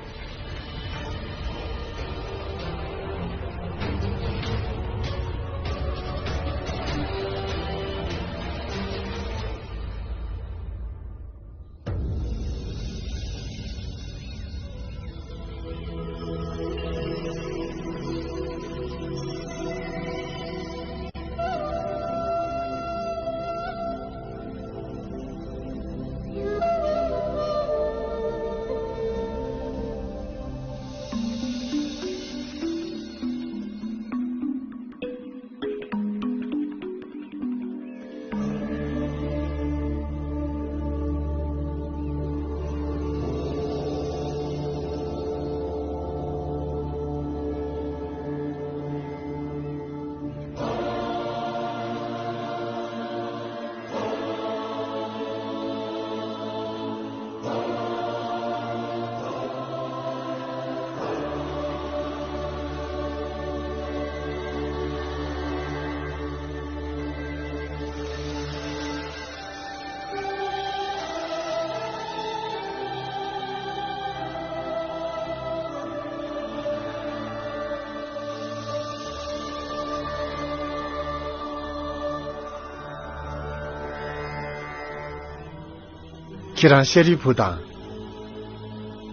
ཁྱེད་རང་ཤཱ་རིའི་བུ་དང་།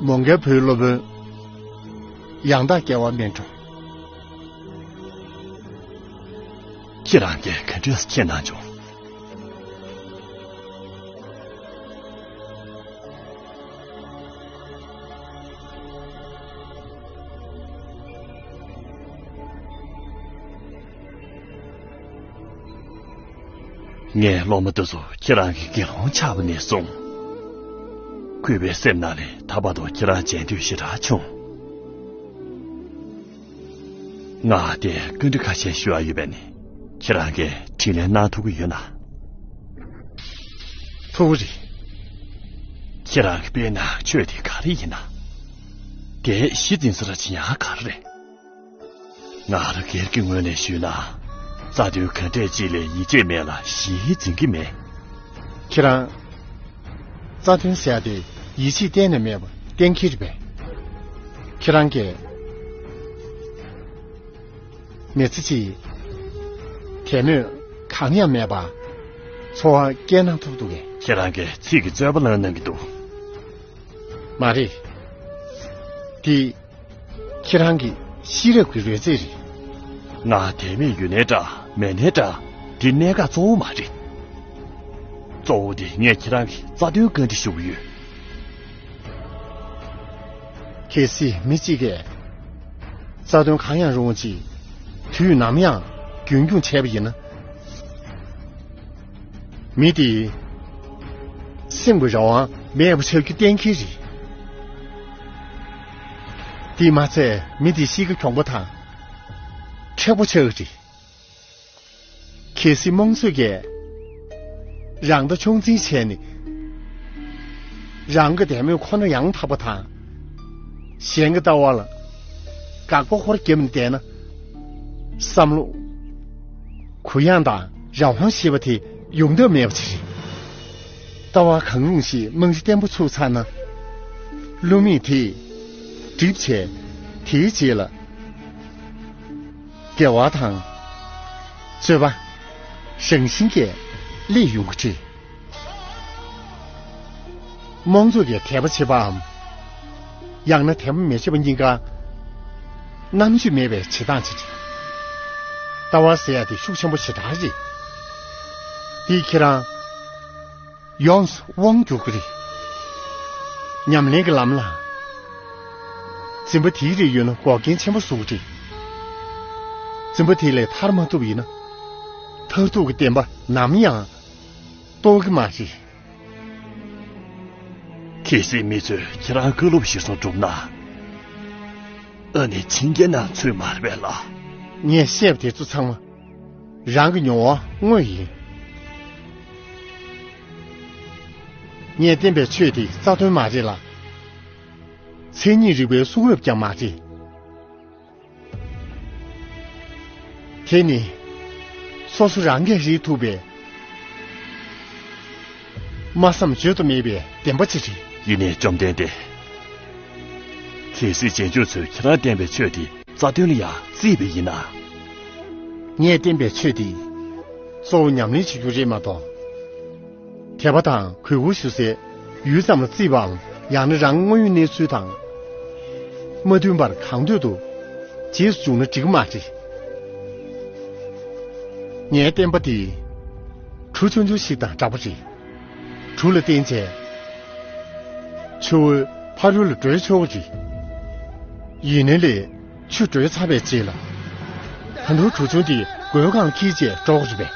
མོའུ་འགལ་བུའི་སློབ་དཔོན་ཡང་དག་རྒྱལ་བ་མེད་འགྲོ། ཁྱེད་རང་གིས་ག་འདྲས་མཁྱེན་གནང་བྱུང་། ངའི་སློབ་མ་དེ་ཚོ་ཁྱེད་རང་གི་དགེ་སློང་ཆགས་པ་ནས་བཟུང་། གུས་པའི་སེམས་ནང་ནས་ད་བར་དུ་ཁྱེད་རང་མཇལ་འདོད་ཞེ་དྲག་བྱུང་། ང་དེ་བཀའ་འདྲི་ཁ་ཤས་ཞུ་ཡ་ཡོད་པས་ནི། ཁྱེད་རང་གིས་དྲིས་ལན་གནང་ཐུབ་ཀྱི་ཡོད་ན། ཐུབ་ཀྱི་རེད། ཁྱེད་རང་གིས་དཔེར་ན་ཆོས་དེ་ག་རེ་ཡིན་ན། དེ་གཞི་འཛིན་ས་ར་ཇི་ཡང་ག་རེ་རེད། ང་རང་སྒེར་གྱི་ངོས་ནས་ཞུས་ན། རྩ་དོན་ག་འདྲས་ཅིག་ལས་ཡིད་ཆེས་མེད་ལ་གཞི་འཛིན་གྱི་མེད། ཁྱེད་རང་། རྩ་དོན་ཟེར་ཡ་དེ་ཡིད་ཆེས་གཏན་ནས་མེད་པ་གཏན་འཁེལ་རེད་པས། ཁྱེད་རང་གིས་མི་ཚེ་གཅིག་དད་མོས་གང་ཡང་མེད་པ་འཚོ་བ་སྐྱེལ་གནང་ཐུབ་འདུག་གས། ཁྱེད་རང་གིས་ཚིག་གི་རྩོད་པ་ལངས་གནང་གི་འདུག་མ་རེད། དེ། ཁྱེད་རང་གི་ཤེས་རབ་ཀྱི་རོལ་རྩེད་རེད། ང་དད་མོས་ཡོད་ནའི་འདྲ་མེད་ནའི་འདྲ། འདི་གནད་འགག་གཙོ་བོ་མ་རེད། གཙོ་བོ་དེ་ངས་ཁྱེད་རང་གི་རྩ་དོན་བཀའ་འདྲི་ཞུ་གི་ཡོད། གལ་སྲིད་མི་གཅིག་གིས་རྩ་དོན་གང་ཡང་རུང་བ་ཅིག་དུས་ནམ་ཡང་རྒྱུན་འཁྱོངས་བྱས་པ་ཡིན་ན། མི་དེའི་སེམས་ཀྱི་རང་དབང་མེད་པ་ཆགས་རྒྱུ་གཏན་འཁེལ་རེད། དེས་མ་ཚད་མི་དེའི་གཤིས་ཀ་གྱོང་པོ་དང་མཁྲེགས་པོ་ཆགས་ཀྱི་རེད། གལ་སྲིད་རྨོངས་ཚོད་ཀྱིས་རང་ལྟ་ཆུང་འཛིན་བྱས་ནས། རང་གི་དད་མོས་ཁོ་ན་ཡང་དག་པ་དང་། གཞན་གྱི་ལྟ་བ་ལ་དགག་པ་ཧོར་བརྒྱབ་ནས་བསྡད་ན། བསམ་བློ། གུ་ཡངས་དང་རང་དབང་ཞེས་པ་དེ་ཡོང་ཐབས་མེད་པ་ཅིག་རེད། ལྟ་བ་གང་རུང་ཞིག་རྨང་གཞི་བརྟན་པོ་ཚུགས་ཚར་ན། བསླུ་མེད་དེས་འགྲིབ་བྱས་དེའི་རྗེས་ལ། དགེ་བ་དང་། རྩོད་པ། རང་བཞིན་གྱིས་སླེབས་ཡོང་གི་རེད། རྨོངས་ཚོད་ཀྱིས་དད་པ་བྱེད་པའམ། ཡང་ན་དད་པ་མི་བྱེད་པ་གཉིས་ཀ་རྣམ་དཔྱོད་མེད་པའི་བྱེད་སྟངས་ཤིག་རེད། ལྟ་བ་ཟེར་ཡ་དེ་ཤུགས་ཆེན་པོ་ཞེ་དྲག་རེད། དེས་ཁྱེད་རང་ཡོངས་སུ་དབང་བསྒྱུར་གྱི་རེད། ཉམས་ལེན་གྱི་ལམ་ལ་འཛིན་པ་དེའི་རིགས་ཡོད་ན་འགོག་རྐྱེན་ཆེན་པོ་བཟོ་གི་རེད། འཛིན་པ་དེ་ལས་ཐར་མ་ཐུབ་ཡིན་ན། མཐར་ཐུག་གི་བདེན་པ་ནམ་ཡང་རྟོགས་ཀྱི་མ་རེད། གལ་སྲིད་མི་ཚོས་ཁྱེད་རང་བཀའ་སློབ་གཞིར་བཟུང་བསྒྲུབས་ན། ཨ་ནི་བྱིན་གྱིས་བརླབས་ཚོད་མ་རེད་པས་ལགས། ངས་བཤད་པ་དེ་ཚོ་ཚང་མ་རང་གི་མྱོང་བ་དངོས་ཡིན། ངས་བསྟན་པའི་ཆོས་དེ་རྩ་དོན་མ་རེད་ལ། མཚན་ཉིད་རིག་པའི་གསུང་རབ་ཀྱང་མ་རེད། དེ་ནི་སོ་སོ་རང་གིས་རིག་ཐུབ་པའི་སྨྲ་བསམ་བརྗོད་དུ་མེད་པའི་བདེན་པ་ཅིག་རེད། ཡིན་ནའི་བཅོམ་ལྡན་འདས། གལ་སྲིད་རྗེས་འཇུག་ཚོས་ཁྱེད་རང་བསྟན་པའི་ཆོས་དེ་རྩ་དོན་ལ་ཡང་བརྩིས་པ་ཡིན་ན། ངས་བསྟན་པའི་ཆོས་དེ་གཙོ་བོ་ཉམས་ལེན་བྱེད་རྒྱུ་རེད་མ་གཏོགས། དད་པ་དང་གུས་བཀུར་ཞུ་སའི་ཡུལ་ཙམ་ལ་བརྩིས་པའམ། ཡང་ན་རང་དངོས་ཡོད་གནས་ཚུལ་དང་མ་མཐུན་པར་གང་འདོད་དུ་རྗེས་སུ་འཇུག་ན་འགྲིག་གི་མ་རེད། ངའི་བསྟན་པ་འདི་གྲུ་ཆུང་ཆུང་ཞིག་དང་འདྲ་པོ་རེད། གྲུ་ལ་བརྟེན་བྱས། ཆུ་བོའི་ཕ་རོལ་ལ་བགྲོད་ཆོག་གི་རེད། ཡིན་ནའི་ལས། ཆུ་བགྲོད་ཚར་བའི་རྗེས་ལ། ད་དུང་གྲུ་ཆུང་དེ་སྒོའི་སྒང་འཁྱེར་བྱས་འགྲོ་དགོས་རེད་པས།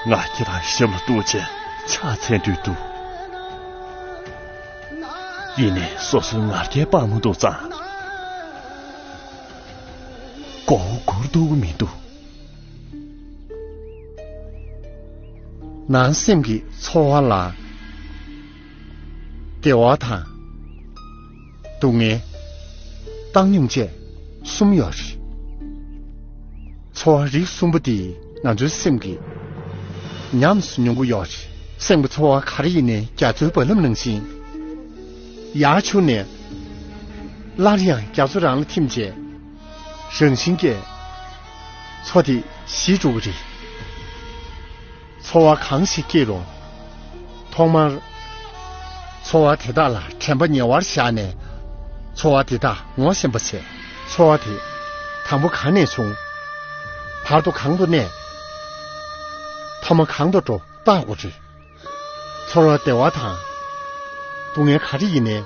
ང་ཁྱེད་རང་ཞབས་ལ་གཏུགས་བྱས་ཕྱག་འཚལ་འདོད་འདུག་ཡིན་ནའི་སོ་སོའི་ང་རྒྱལ་སྤང་མ་ཐུབ་ཙང་། མགོ་བོ་སྒུར་ཐུབ་ཀྱི་མི་འདུག་ནང་སེམས་ཀྱི་ཚོར་བ་ལ། བདེ་བ་དང་། སྡུག་བསྔལ། བཏང་སྙོམས་བཅས་གསུམ་ཡོད་རེད། ཚོར་བ་རིགས་གསུམ་པོ་དེ་ང་ཚོའི་སེམས་ཀྱིས་ཉམས་སུ་མྱོང་གི་ཡོད་རེད། སེམས་ཀྱི་ཚོར་བ་ག་རེ་ཡིན་ནའི་རྒྱ་མཚོའི་རྦ་རླབས་ནང་བཞིན། ཡར་འཕྱུར་ནས་སླར་ཡང་རྒྱ་མཚོ་རང་ལ་ཐིམ་བྱས། རང་བཞིན་གྱིས་མཚོ་དེ་ཞི་འགྲོ་གི་རེད། ཚོར་བ་གང་ཞིག་སྐྱེས་རུང་། ཐོག་མར། ཚོར་བ་དེ་དག་ལ་དྲན་པ་ཉེ་བར་བཞག་ནས། ཚོར་བ་དེ་དག་ངོ་ཤེས་པ་བྱས། ཚོར་བ་དེ་དང་པོ་གང་ནས་བྱུང་། བར་དུ་གང་དུ་གནས། མཐའ་མ་གང་དུ་འགྲོ་བརྟག་དགོས་རེད། ཚོར་བ་བདེ་བ་དང་། སྡུག་བསྔལ་ག་རེ་ཡིན་ནའི།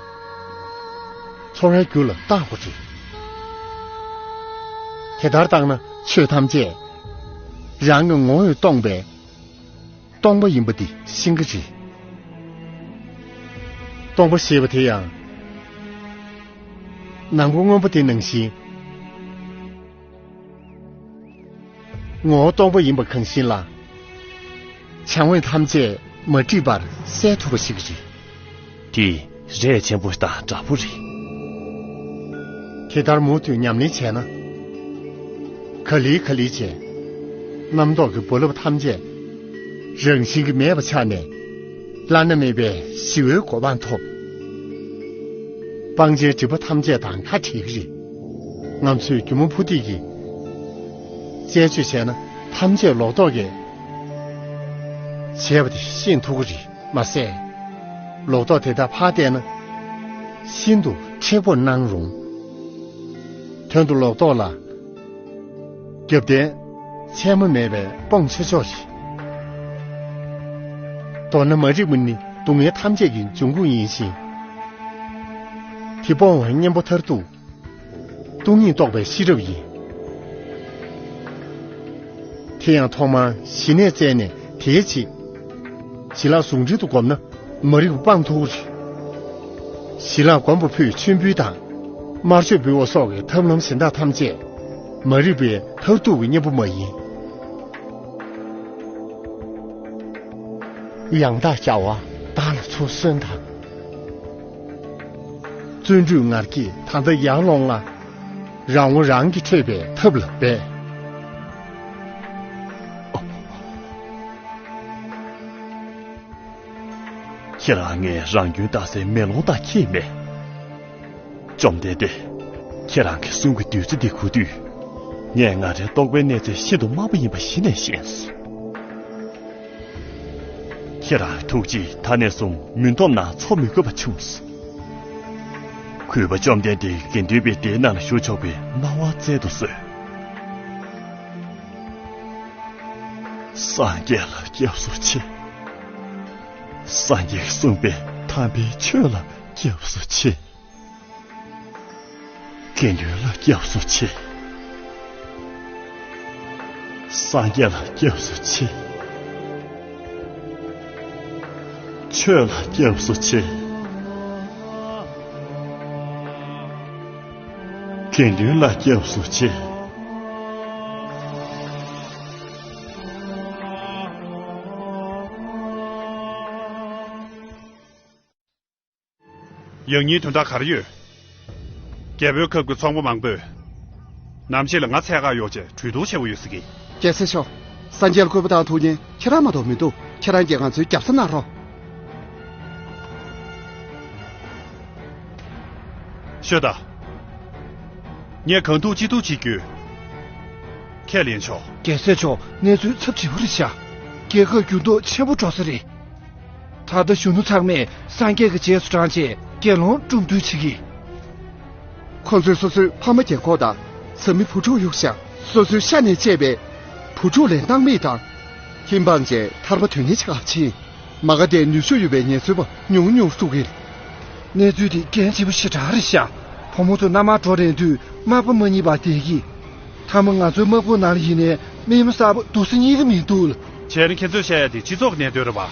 ཚོར་བའི་རྒྱུ་ལ་བརྟག་དགོས་རེད། དེ་ལྟར་བརྟག་ན་ཆོས་ཐམས་ཅད་རང་གི་ངོ་བོས་སྟོང་པས། སྟོང་པ་ཡིན་པ་འདི་ཤེས་ཀྱི་རེད། སྟོང་པ་ཞེས་པ་དེ་ཡང་། ནམ་མཁའ་སྔོན་པོ་དེ་ནང་བཞིན། ངོ་བོ་སྟོང་པ་ཡིན་པ་གང་བཞིན་ལ། བྱ་དངོས་ཐམས་ཅད་མ་བསྒྲིབས་པར་གསལ་ཐུབ་པ་ཞིག་རེད། དེ་རས་ཆེན་པོ་དང་འདྲ་པོ་རེད། དེ་ལྟར་མུ་མཐུད་ཉམས་ལེན་བྱས་ན། ག་ལེ་ག་ལེ་བྱས། རྣམ་རྟོག་གི་རྦ་རླབས་ཐམས་ཅད་རང་བཞིན་གྱིས་མེད་པ་ཆགས་ནས། བླ་ན་མེད་པའི་ཞི་བའི་གོ་འཕང་ཐོབ། སྤང་བྱའི་སྒྲིབ་པ་ཐམས་ཅད་དང་ཁ་བྲལ་གྱི་རེད། ང་ཚོས་སྒྱུ་མ་ཕུ་ཐིག་གིས་དཔྱད་བརྗོད་བྱས་ན་ཐམས་ཅད་ལོག་རྟོག་གིས་བྱས་པ་དེ་ཤེས་ཐུབ་ཀྱི་རེད་མ་ཟད། ལོག་རྟོག་དེ་དག་ཕར་བལྟས་ན་ཤིན་ཏུ་མཁྲེགས་པོར་སྣང་རུང་། དོན་དུ་ལོག་རྟོག་ལ་རྒྱབ་རྟེན་མཚན་མ་མེད་པས་སྤོང་ཆོག་ཆོག་རེད། མདོར་ན་མ་རིག་པ་ནི་སྡུག་བསྔལ་ཐམས་ཅད་ཀྱི་འབྱུང་ཁུངས་ཡིན་ཞིང་། དེ་སྤོང་བའི་གཉེན་པོ་མཐར་ཐུག་སྟོང་ཉིད་རྟོགས་པའི་ཤེས་རབ་ཡིན། དེ་ཡང་ཐོག་མར་ཞི་གནས་བཙལ་ནས་དེའི་རྗེས། ཞི་ལྷག་ཟུང་འབྲེལ་དུ་བསྒོམས་ན་མ་རིག་པ་སྤང་ཐུབ་རེད། ཞི་ལྷག་སྒོམ་པ་པོས་མཆོད་འབུལ་དང་། དམར་མཆོད་འབུལ་བ་སོགས་ཀྱི་ཐབས་ལམ་གཞན་དག་ཐམས་ཅད་མ་རིག་པའི་མཐར་ཐུག་གི་གཉེན་པོ་མ་ཡིན། ཡང་དག་བྱ་བ་བདག་ལ་ཚུར་གསོན་དང་། བརྩོན་འགྲུས་ངར་སྐྱེད་ད་ལྟ་ཡར་ལོངས་ལ། རང་ངོ་རང་གིས་འཕྲོད་པའི་ཐབས་ལ་འབད། ཁྱེད་རང་ངས་རང་སྐྱོན་བལྟ་སའི་མེ་ལོང་དག་ཁྱེད་མེད། བཅོམ་ལྡན་འདས། ཁྱེད་རང་གི་གསུང་གི་བདུད་རྩི་འདི་གོ་དུས། ངས་ང་རའི་རྟོག་པའི་གནས་ཚད་ཤིན་ཏུ་དམའ་པོ་ཡིན་པ་གཞི་ནས་ཤེས་སོང་། ཁྱེད་རང་ཐུགས་རྗེས་ད་ནས་བཟུང་མུན་འཐོམས་ནང་འཚོ་མི་དགོས་པ་བྱུང་སོང་། གུས་པ་བཅོམ་ལྡན་འདས་དགེ་འདུན་པའི་སྡེའི་ནང་ལ་ཞུགས་ཆོག་པའི་གནང་བ་སྩལ་དུ་གསོལ། སངས་རྒྱས་ལ་སྐྱབས་སུ་མཆི། སངས་རྒྱས་ཀྱིས་གསུངས་པའི་དམ་པའི་ཆོས་ལ་སྐྱབས་སུ་མཆི། དགེ་འདུན་ལ་སྐྱབས་སུ་མཆི། སངས་རྒྱས་ལ་སྐྱབས་སུ་མཆི། ཆོས་ལ་སྐྱབས་སུ་མཆི། དགེ་འདུན་ལ་སྐྱབས་སུ་མཆི། ཡང་སྙིང་དོན་དག་ག་རེ་ཡོད། རྒྱལ་པོའི་ཁབ་ཀྱི་ཚོང་པ་མང་པོས། ནམ་ཕྱེད་ལ་ང་འཚོལ་གར་ཡོང་བྱས་གྲོས་བསྡུར་བྱེད་པ་ཡོད་ཟེར་གི། རྒྱལ་སྲས་མཆོག་སངས་རྒྱས་ལ་བཀོད་པ་དང་ཐུགས་ཉན་ཁྱེད་རང་མ་གཏོགས་མི་འདུག་ཁྱེད་རང་གིས་ང་ཚོའི་རྒྱབ་ས་གནང་རོགས། ཤོད་དང་། ངས་གང་ཐུབ་ཅི་ཐུབ་བྱེད་རྒྱུ། ཁས་ལེན་ཆོག་རྒྱལ་སྲས་མཆོག་གནས་ཚུལ་ཚབས་ཆེ་བོ་རེད་ཤག་རྒྱལ་ཁབ་འགྱུར་ལྡོག་ཆེན་པོ་འགྲོ་ས་རེད། ད་ལྟ་གཞོན་ནུ་ཚང་མས་སངས་རྒྱས་ཀྱི་རྗེས་སུ་འབྲངས་བྱས་དགེ་སློང་བཀྲམ་སྟོན་བྱེད་ཀྱི། ཁོ་ཚོས་སོ་སོའི་ཕ་མ་རྒས་འཁོགས་དང་བཟའ་མི་བུ་ཕྲུག་གཡུགས་ཤག་སོ་སོའི་ཤ་ནས་བཅད་པའི་བུ་ཕྲུག་ལས་སྣང་མེད་དང་། ཧིན་སྤངས་བྱས་ཐར་པ་དོན་གཉེར་བྱེད་གར་ཕྱིན། མ་ག་དྷའི་ནུས་ཤུགས་ཡོད་པའི་ངལ་རྩོལ་པ་ཉུང་ཉུང་བཙུགས་ཀྱི། གནས་ཚུལ་འདི་འགན་ཆེན་པོ་ཞེ་དྲག་རེད་ཤག་བུ་མོ་ཚོ་མནའ་མར་འགྲོ་རན་དུས་མག་པ་མ་རྙེད་པར་བསྡད་ཀྱི། མཐའ་མ་ང་ཚོའི་དམག་དཔུང་ནང་ལ་ཡིན་ནའི་མི་མ་གསར་པ་འདུག་སེ་རྙེད་ཀྱི་མི་འདུག་བྱས་ན་ཁྱེད་ཚོས་བཤད་ཡ་དེ་སྤྱི་ཚོགས་ཀྱི་གནད་དོན་རེད་པ།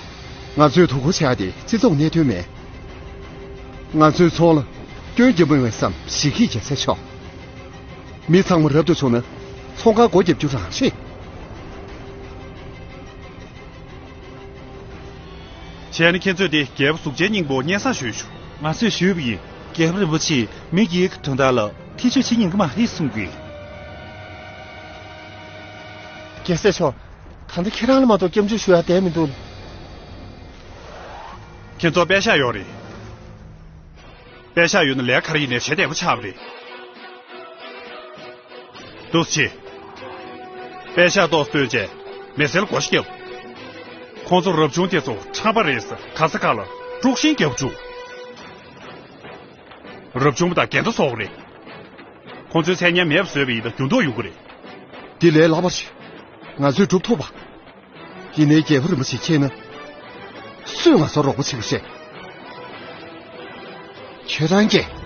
ང་ཚོས་དོ་ཁུར་བྱ་ཡ་དེ་སྤྱི་ཚོགས་གནད་དོན་མེད། ང་ཚོའི་ཚོང་ལ་སྐྱོན་རྒྱག་མི་འོས་བསམ་ཞིག་གིས་རྒྱལ་སྲས་མཆོག་མི་ཚང་མ་རབ་ཏུ་བྱུང་ན་ཚོང་ཁང་སྒོ་བརྒྱབ་རྒྱུ་རང་རེད། བྱས་ན་ཁྱེད་ཚོས་དེ་རྒྱལ་པོ་གཟུགས་ཅན་སྙིང་པོ་སྙན་སེང་ཞུས་ཤོག་ང་ཚོས་ཞུས་པ་ཡིན། རྒྱལ་པོ་རིན་པོ་ཆེས་མི་སྒེར་གྱི་དོན་དག་ལ་ཐེ་བྱུས་བྱེད་ཉན་གྱི་མ་རེད་གསུང་གི། རྒྱལ་སྲས་མཆོག་ད་ལྟ་ཁྱེད་རང་ལ་མ་གཏོགས་སྐྱབས་འཇུག་ཞུ་ཡ་བསྡད་མི་འདུག་ཁྱེད་ཚོ་པད་ཤག་ཡོད་རེད། པད་ཤག་ཡོད་ན་ལས་ག་རེ་ཡིན་ནའི་བྱེད་བདེ་པོ་ཆགས་པ་རེད། འདུག་སེ་བྱེད། པད་ཤག་ཏོག་ཙམ་བཏོན་བྱས་མེ་སེལ་སྒོ་ཞིག་བརྒྱབ། ཁོང་ཚོ་རབ་བྱུང་དེ་ཚོ་ཁྲམ་པ་རེད་ཟེར་ག་ས་ག་ལ་དཀྲུག་ཤིང་རྒྱབ་བཅུག་རབ་བྱུང་པ་དང་འགལ་ཟླ་བཟོ་གི་རེད། ཁོང་ཚོའི་མཚན་སྙན་མེད་པ་བཟོས་པ་ཡིན་ན་འགྱུར་ལྡོག་ཡོང་གི་རེད། འདི་ལས་སླ་པོ་ཞིག་ང་ཚོས་སྒྲུབ་ཐུབ་པ། ཡིན་ནའི་རྒྱལ་པོ་རིན་པོ་ཆེ་མཁྱེན་ན། སུས་ང་ཚོར་རོགས་པ་བྱེད་དགོས་ཤེས། ཁྱེད་རང་གིས།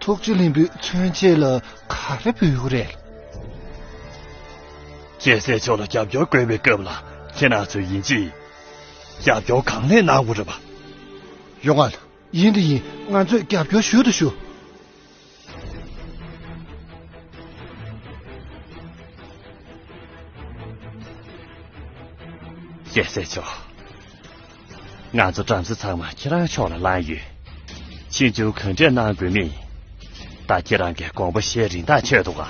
ཐུགས་རྗེ་ལྷུན་པོའི་མཚོན་བྱེད་ལ་ག་རེ་འབུལ་དགོས་རེད། རྒྱལ་སྲས་མཆོག་ལ་རྒྱབ་སྐྱོར་དགོས་པའི་སྐབས་ལ་ཁྱེད་རང་ཚོས་ཡིན་གཅིག་རྒྱབ་སྐྱོར་གང་ལེགས་གནང་དགོས་རེད་པ། ཡོང་ང་། ཡིན་དང་ཡིན། ང་ཚོས་རྒྱབ་སྐྱོར་ཞུ་དང་ཞུ། རྒྱལ་སྲས་མཆོག་ང་ཚོ་བྲམ་ཟེ་ཚང་མ་ཁྱེད་རང་ཕྱོགས་ལ་ལངས་ཡོད། ཕྱིན་ཆད་གང་འདྲས་གནང་དགོས་མིན། ད་ཁྱེད་རང་གིས་དགོངས་པ་བཞེས་རིན་ཐང་ཆོད་འདུག་ག་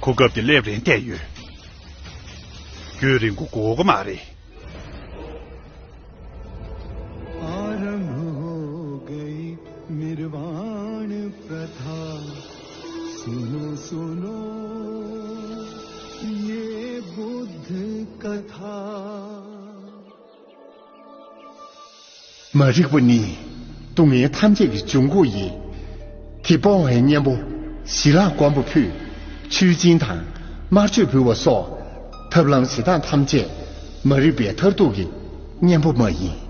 གོ་སྐབས་དེ་སླེབས་རན་བསྡད་ཡོད། རྒྱུན་རིང་པོ་འགོར་གི་མ་རེད། आरंभ हो गई निर्वाण प्रथा। सुनो सुनो ये बुद्ध कथा। མ་རིག་པ་ནི་སྡུག་བསྔལ་ཐམས་ཅད་ཀྱི་འབྱུང་ཁུངས་ཡིན། དེ་སྤོང་བའི་གཉེན་པོ་ཞི་ལྷག་སྒོམ་པ་ཕུད། ཆོས་སྦྱིན་དང་དམར་མཆོད་འབུལ་བ་སོགས་ཐབས་ལམ་བྱེད་སྟངས་ཐམས་ཅད་མ་རིག་པའི་མཐར་ཐུག་གི་གཉེན་པོ་མ་ཡིན།